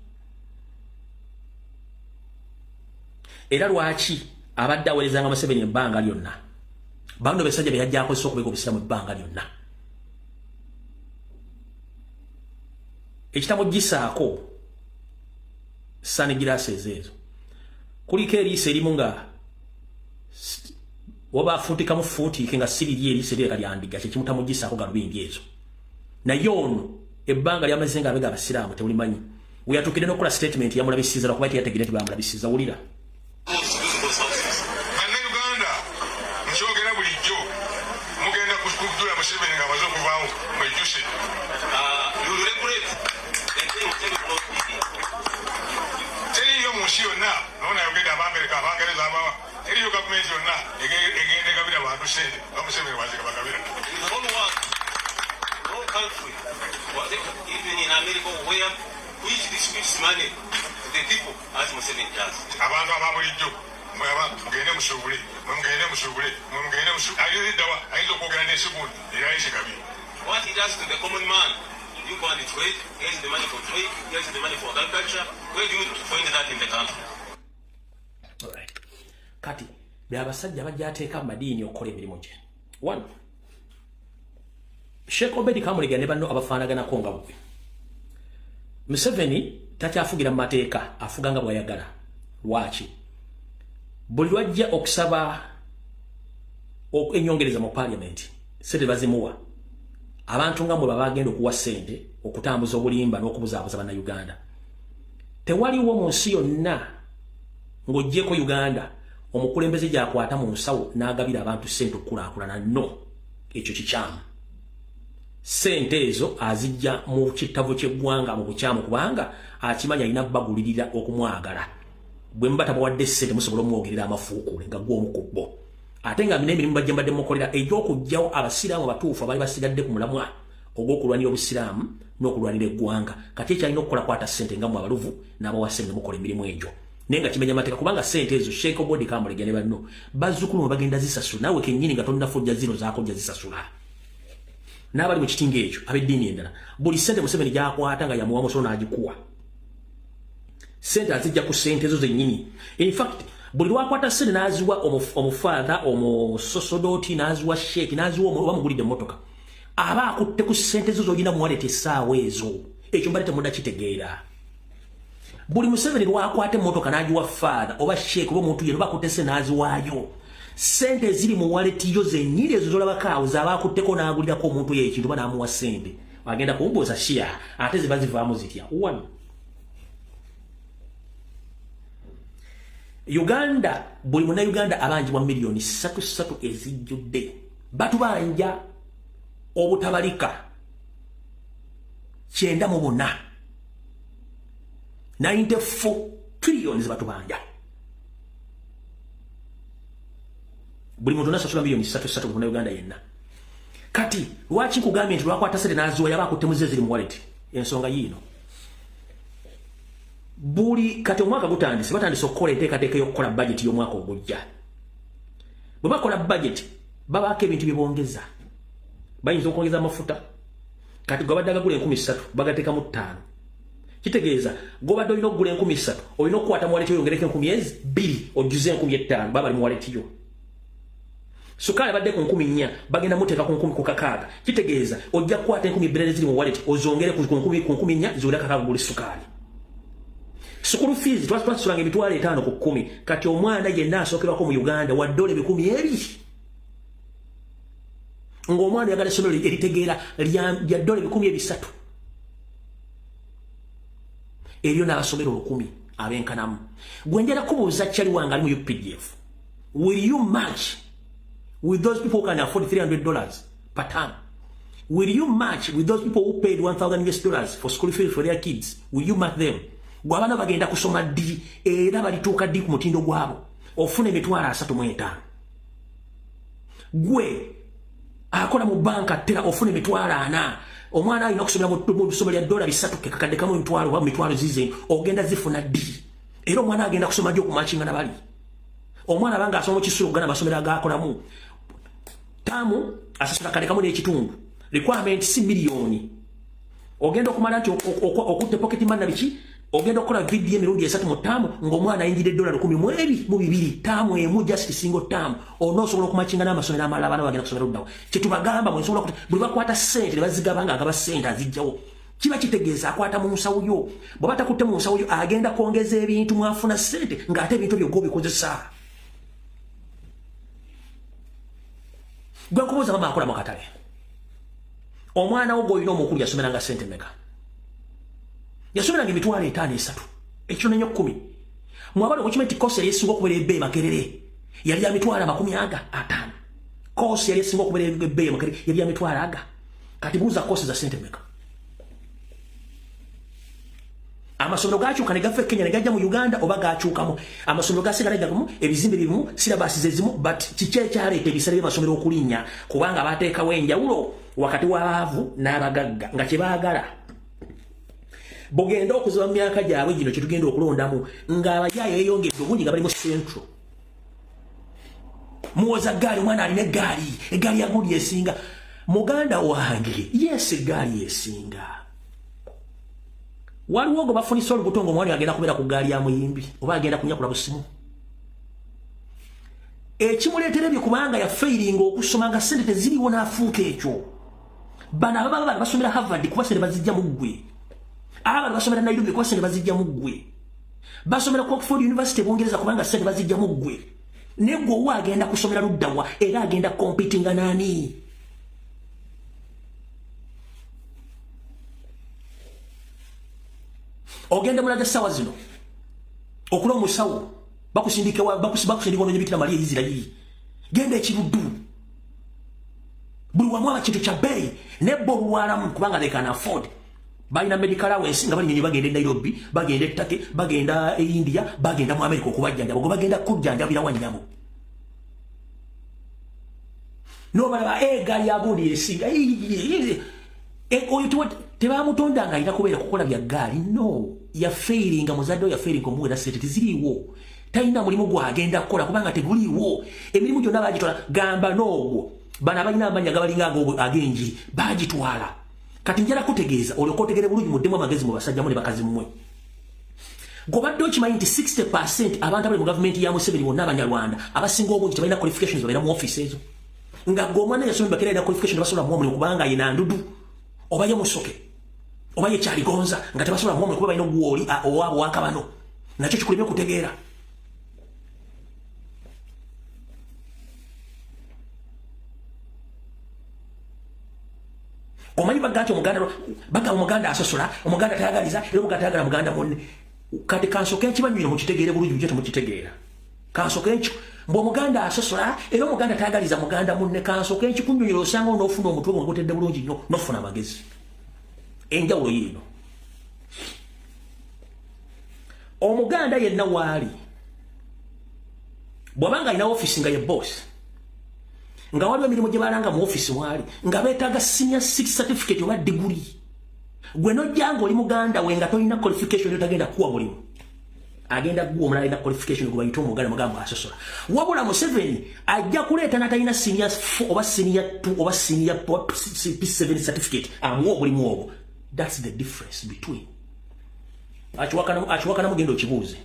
era lwaki abadde aweerezanga Museveni ebbanga lyonna? Bano besajja be yajja akozesa okubega obusiraamu ebbanga lyonna. Ekitamugisaako sani giraasi ezo kuliko eriiso erimu nga waba afuutikamu fuutiike nga siriri, eriiso erireka lyandiga, kyekimutamugisaako galubindi ezo. Naye ono ebbanga lyamaze nga abega abasiraamu tewulimanyi weyatuukidde n'okukola statement yamulabisiza, lwakuba teyategedde nti bamulabisiza. Wulira. Bannayuganda, nkyogera bulijjo, mugenda kujjula Museveni ng'amaze okuvaawo, mwejjuse. Teriyo mu nsi yonna, nona yogedde Abamerika, Abangereza, abawa, teriyo gavumenti yonna egenda egabira bantu ssente nga Museveni wazika bagabira. Abantu aba bulijjo mwaba mugende musuubule, mwe mugende musuubule, mwe mugende musuubule. Ayinza ayinza okwogera n'ensigundi era ayise kabi. What he does to the common man, you go and trade, here's the money for trade, here's the money for agriculture. Where do you find that in the country? Alright. Kati byabasajja bajja ateeka mu madiini okukola emirimu gye. One, Sheikh Obedi Kamulega ne banno abafaanaganako nga bwe. Museveni takyafugira mu mateeka, afuga nga bw'ayagala. Lwaki? Buli lwajja okusaba enyongereza mu parliament, sente bazimuwa. Abantu nga mwe baba bagenda okuwa ssente okutambuza obulimba n'okubuzaabuza Bannayuganda. Tewaliwo mu nsi yonna ng'oggyeko Uganda omukulembeze gy'akwata mu nsawo n'agabira abantu ssente okukulaakulana. No, ekyo kikyamu. Ssente ezo azijja mu kittavu ky'eggwanga mu bukyamu, kubanga akimanya alina bagulirira okumwagala. Bwe muba tabawadde ssente musobola omwogerera amafuukule nga gwe omu ku bo. Ate nga n'emirimu bajja mbadde mukolera egy'okuggyawo abasiraamu abatuufu abaali basigadde ku mulamwa ogw'okulwanira obusiraamu n'okulwanira eggwanga. Kati ekyalina okukola kwata ssente nga mwe abaluvu n'abawa ssente mukola emirimu egyo. Naye nga kimenya mateeka, kubanga ssente ezo Sheikh Obedi Kamulega ne banno bazzukulu mwe bagenda zisasula, naawe kennyini nga tonnafa ojja zino zaako ojja zisasula. N'abali mu kitinga ekyo ab'eddiini endala, buli ssente Museveni gy'akwata nga yamuwa musolo n'agikuwa, ssente azijja ku ssente ezo zennyini. In fact, buli lwakwata ssente n'aziwa omufaatha, omusosodooti, n'aziwa sheeki, n'aziwa oba mugulidde emmotoka, aba akutte ku ssente zo z'olina mu wallet essaawa ezo. Ekyo mbadde temunnakitegeera. Buli Museveni lwakwata emmotoka n'agiwa faatha oba sheeki oba omuntu yenna oba akutte ssente n'aziwaayo, ssente eziri mu wallet yo zennyini ezo z'olabako awo z'aba akutteko n'agulirako omuntu ye ekintu oba n'amuwa ssente. Agenda kumbuuza shia ate ziba zivaamu zitya? One, Uganda, buli munnayuganda abanjibwa miliyoni 3 3 ezijjudde. Batubanja obutabalika 94, 94 trillion zibatubanja. Buli muntu nasasula miliyoni 3 3 munnayuganda yenna. Kati lwaki nkugambye nti lwakwata ssente n'aziwa yaba akutte muze ziri mu wallet? Ensonga yiino. Buli kati omwaka gutandise, batandise okukola enteekateeka y'okukola budget y'omwaka ogujja. Bwe bakola budget babaako ebintu bye bongeza. Bayinza okwongeza amafuta. Kati gwabadde agagula 3,000 bagateekamu 5. Kitegeeza gw'obadde olina okugula 3,000 olina okukwata mu wallet oyongereko 2,000 ojjuze 5,000 baba bali mu wallet yo. Sukaali abadde ku 4,000 bagenda muteeka ku 1,600. Kitegeeza ojja kukwata 2,000 eziri mu wallet ozongere ku 1,000 ku 4,000 ziwere 600 guli sukaali. School fees twasasulanga 50,000 ku 10. Kati omwana yenna asookerwako mu Uganda wa dola 200,000. Ng'omwana oyagala essomero eritegeera lya dola 300,000. Eryo n'abasomero 1,000 abenkanamu. Gwe njala kubuuza kyali wange ali mu UPDF. Will you match with those people who can afford $300 per term? Will you match with those people who paid $1,000 for school fees for their kids? Will you match them? Gwe abaana bagenda kusoma ddi era balituuka ddi ku mutindo gwabo? Ofuna 35,000. Gwe akola mu banka tera ofuna 40,000. Omwana alina okusomera mu ssomero lya $300 kekakadde kamu emitwalo oba mitwalo zize ogenda zifuna ddi? Era omwana agenda kusoma ddi okumakinga nabali? Omwana abanga asoma mu kisulo gana amasomero agakolamu tamu asasula kadde kamu n'ekitundu. Requirement si miliyoni. Ogenda okumala nti okutte pocket money na biki, ogenda okukola video emirundi 3 mu ttamu ng'omwana ayingidde $12,000 ttamu emu, just single ttamu. Onoosobola okumakinga n'amasomero amalala, abaana bagenda kusomera luddawa? Kyetubagamba mwensobola buli bakwata ssente ne bazigaba nga agaba ssente azijjawo, kiba kitegeeza akwata mu nsawo yo. Bw'aba takutte mu nsawo yo agenda kwongeza ebintu mwafuna ssente ng'ate ebintu byo gw'obikozesa. Gwe nkubuuza, mama akola mu katale, omwana wo gw'olina omukulu yasomeranga ssente meka? Yasomeranga 53,000, ekitono ennyo 10. Mwabala okukimanyi nti course yali esinga okubeera ebbeeyi Makerere yali ya 500,000. Course yali esinga okubeera ebbeeyi Makerere yali ya mitwalo aga. Kati buuza course za ssente meka? Amasomero gakyuka ne gava e Kenya ne gajja mu Uganda oba gakyukamu? Amasomero gasigala gamu, ebizimbe bimu, syllabus ze zimu, but kiki ekyaleeta ebisale by'amasomero okulinnya? Kubanga bateekawo enjawulo wakati w'abaavu n'abagagga nga kye baagala bugenda okuziba mu myaka gyabwe gino kyetugenda okulondamu ng'abajaayo yeeyongedde obungi nga bali mu central. Muwoza gaali, omwana alina eggaali, eggaali ya gundi esinga. Muganda wange, yes, eggaali esinga. Waliwo gwe bafunisa olubuto ng'omwana agenda kubeera ku ggaali ya muyimbi oba agenda kunyakula busimu. Ekimuleetera ebyo kubanga yafeiringa okusoma nga ssente teziriwo n'afuuka ekyo. Bano ababa bano basomera Harvard kuba ssente bazijja mu ggwe. Aba bano basomera Nairobi kuba ssente bazijja mu ggwe. Basomera ku Oxford University Bungereza kubanga ssente bazijja mu ggwe. Naye ggwe owa agenda kusomera luddawa era agenda competinga nani? Ogenda mulaga essaawa zino okula omusawo bakusindika bakusindika ononye Bikira Maria Isirairi. Genda ekiruddu buli wamu aba kintu kya bbeeyi naye bo olwalamu kubanga they can afford. Balina medical allowance nga balinyonyi bagenda e Nairobi, bagenda e Turkey, bagenda e India, bagenda mu America okubajjanjaba. Gwe bagenda kujjanjabira wa nnyabo? N'obalaba eggaali ya gundi esinga oyo tebamutonda nga alina kubeera kukola bya ggaali. No, yafeiringa muzadde we, yafeiringa omuwera ssente teziriiwo, talina mulimu gwagenda kukola kubanga teguliiwo. Emirimu gyonna bagitwala. Gamba n'ogwo bano abalina amannya gabalinga ag'enjiri bagitwala. Kati njala kutegeeza olyoka otegere bulungi, muddemu amagezi mu basajja mu ne bakazi mmwe. Gobadde okimanyi nti 60% abantu abali mu gavumenti ya Museveni bonna Abanyarwanda abasinga obungi tebalina qualifications babeera mu office ezo? Nga gwe omwana yasoma Makerere alina qualification tebasobola muwa omulimu kubanga yena ndudu oba ye musoke oba ye kyaligonza nga tebasobola muwa omulimu kuba balina ogwoli owaabwe wakabano nakyo kikulemye okutegeera. Omanyi baga nti omuganda bagamba omuganda asosola, omuganda tayagaliza, era omuganda tayagala muganda munne. Kati kansoke nkibanyumire mukitegeere bulungi, mujje temukitegeera. Kansoke nki mbu omuganda asosola era omuganda tayagaliza muganda munne. Kansoke nkikunyumire osanga onoofuna omutwe gwe gutedde bulungi nnyo n'ofuna amagezi. Enjawulo yiino, omuganda yenna waali bw'abanga alina ofiisi nga ye boss, nga waliwo emirimu gye balanga mu ofiisi mwali nga beetaaga senior six certificate oba diguli, gwe nojja nga oli muganda we nga tolina qualification yo, tagenda kuwa mulimu, agenda guwa omulala alina qualification gwe bayita omuganda. Mugamba asosola. Wabula Museveni ajja kuleeta n'atalina senior 4 oba senior 2 oba senior P7 certificate amuwa omulimu ogwo. That's the difference between akiwakana mugenda okibuuze.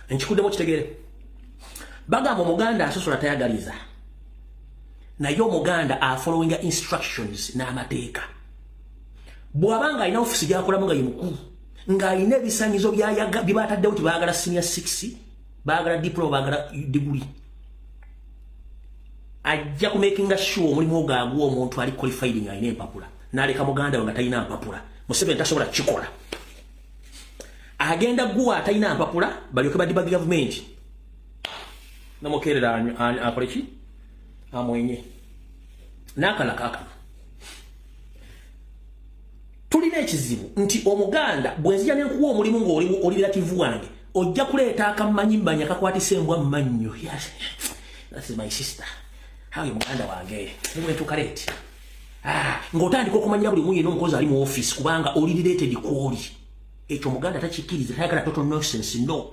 Nkikuddemu kitegeere. Bagamba omuganda asosola tayagaliza, naye omuganda afollowinga instructions n'amateeka. Bw'aba nga alina ofisi gyakolamu nga ye mukulu ng'alina ebisanyizo bye bataddewo nti baagala senior 6, baagala diploma, baagala diguli, ajja kumakinga sure omulimu ogwo aguwa omuntu ali qualified nga alina empapula, n'aleka muganda we nga talina mpapula. Museveni tasobola kukikola. Agenda guwa atalina mpapula balyoke badibagi gavumenti. Namukerera akole ki? Amwenye. N'akalala kaakano. Tulina ekizibu nti Omuganda bwenzija ne nkuwa omulimu ng'oli relative wange ojja kuleeta akamanyimbanya akakwatisa embwa mu mannyo. Yes. That is my sister. Hayo muganda wange. Nimwetuka late. Ng'otandika okumanyira buli mwenye n'omukozi ali mu office kubanga oli related kwoli. Ekyo Omuganda takikkiriza, tayagala total nonsense, no.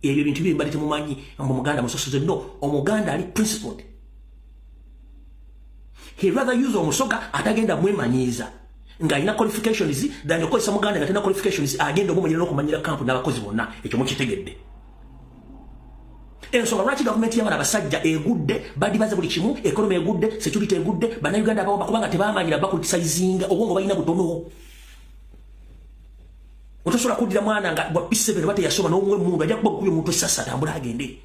Ebyo ebintu bye mbadde temumanyi mbu Omuganda musosoze, no. Omuganda ali principled. He rather use Omusoga atagenda mwemanyiiza ng'alina qualifications than okozesa Muganda nga talina qualifications agenda omumanyira n'okumanyira kampuni n'abakozi bonna. Ekyo mukitegedde. Ensonga lwaki gavumenti y'abana abasajja egudde, badibaze buli kimu, economy egudde, security egudde, bannayuganda abawo kubanga tebamanyira bakulitisayizinga obwongo balina butono. Otosobola kuddira mwana nga bwa P7 oba teyasoma n'omuwa emmundu ajja kuba gukubye omuntu essasi atambule agende.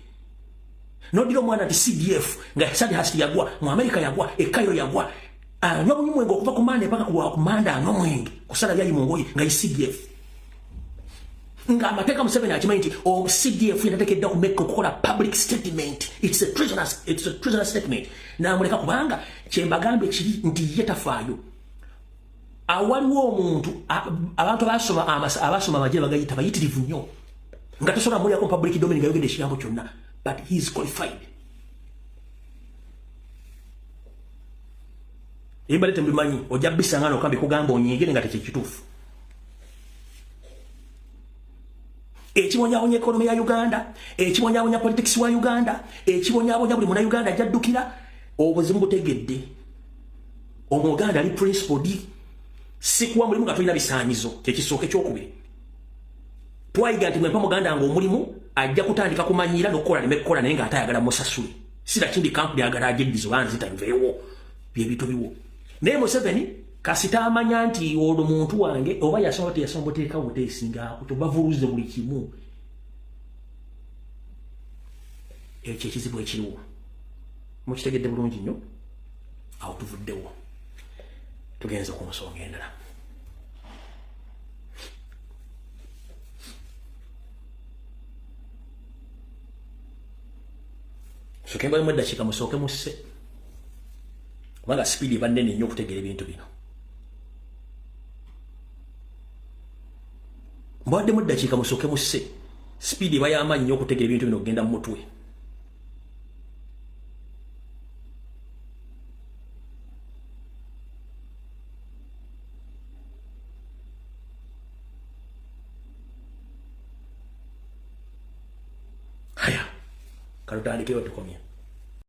N'oddira omwana nti CDF nga Sandhurst yagwa, mu America yagwa, e Cairo yagwa, anywa bunywi mwenge okuva ku Mande paka ku Mande anywa mwenge, kusala byayi mu ngoye nga ye CDF. Nga amateeka Museveni akimanyi nti CDF yanateekeddwa ku Mecca okukola public statement. It's a treasonous statement. N'amuleka kubanga kye mbagambye kiri nti ye tafaayo. Awaliwo omuntu abantu abasoma amagye bagayita bayitirivu nnyo nga tosobola mulyako mu public domain nga yogedde ekigambo kyonna, but he is qualified. Ebibadde temubimanyi ojja bisanga n'okambi kugamba onyiigire nga tekikituufu. Ekibonyabonya economy ya Uganda, ekibonyabonya politics wa Uganda, ekibonyabonya buli munnayuganda ajja obuzibu butegedde. Omuganda ali principled. Sikuwa mulimu nga tolina bisaanyizo, kyekisooka. Ekyokubiri, twayiga nti mwempa muganda nga omulimu ajja kutandika kumanyira n'okukola aleme kukola naye ng'ate ayagala musasule. Sira kindi kampuni ayagala agyeddiza oba nzita nveewo byebintu biwo. Naye Museveni kasita amanya nti olwo muntu wange oba yasoma teyasoma buteeka buteesinga bavuluze buli kimu. Ekyo ekizibu ekiriwo mukitegedde bulungi nnyo. Awo tuvuddewo tugenze ku nsonga endala. Sooke mbalemu eddakiika musooke musse, kubanga sipiidi eba nnene nnyo okutegeera ebintu bino. Mbawaddemu eddakiika musooke musse, sipiidi eba y'amaanyi nnyo okutegeera ebintu bino okugenda mu mutwe. Haya, kalutandikewo tukomye.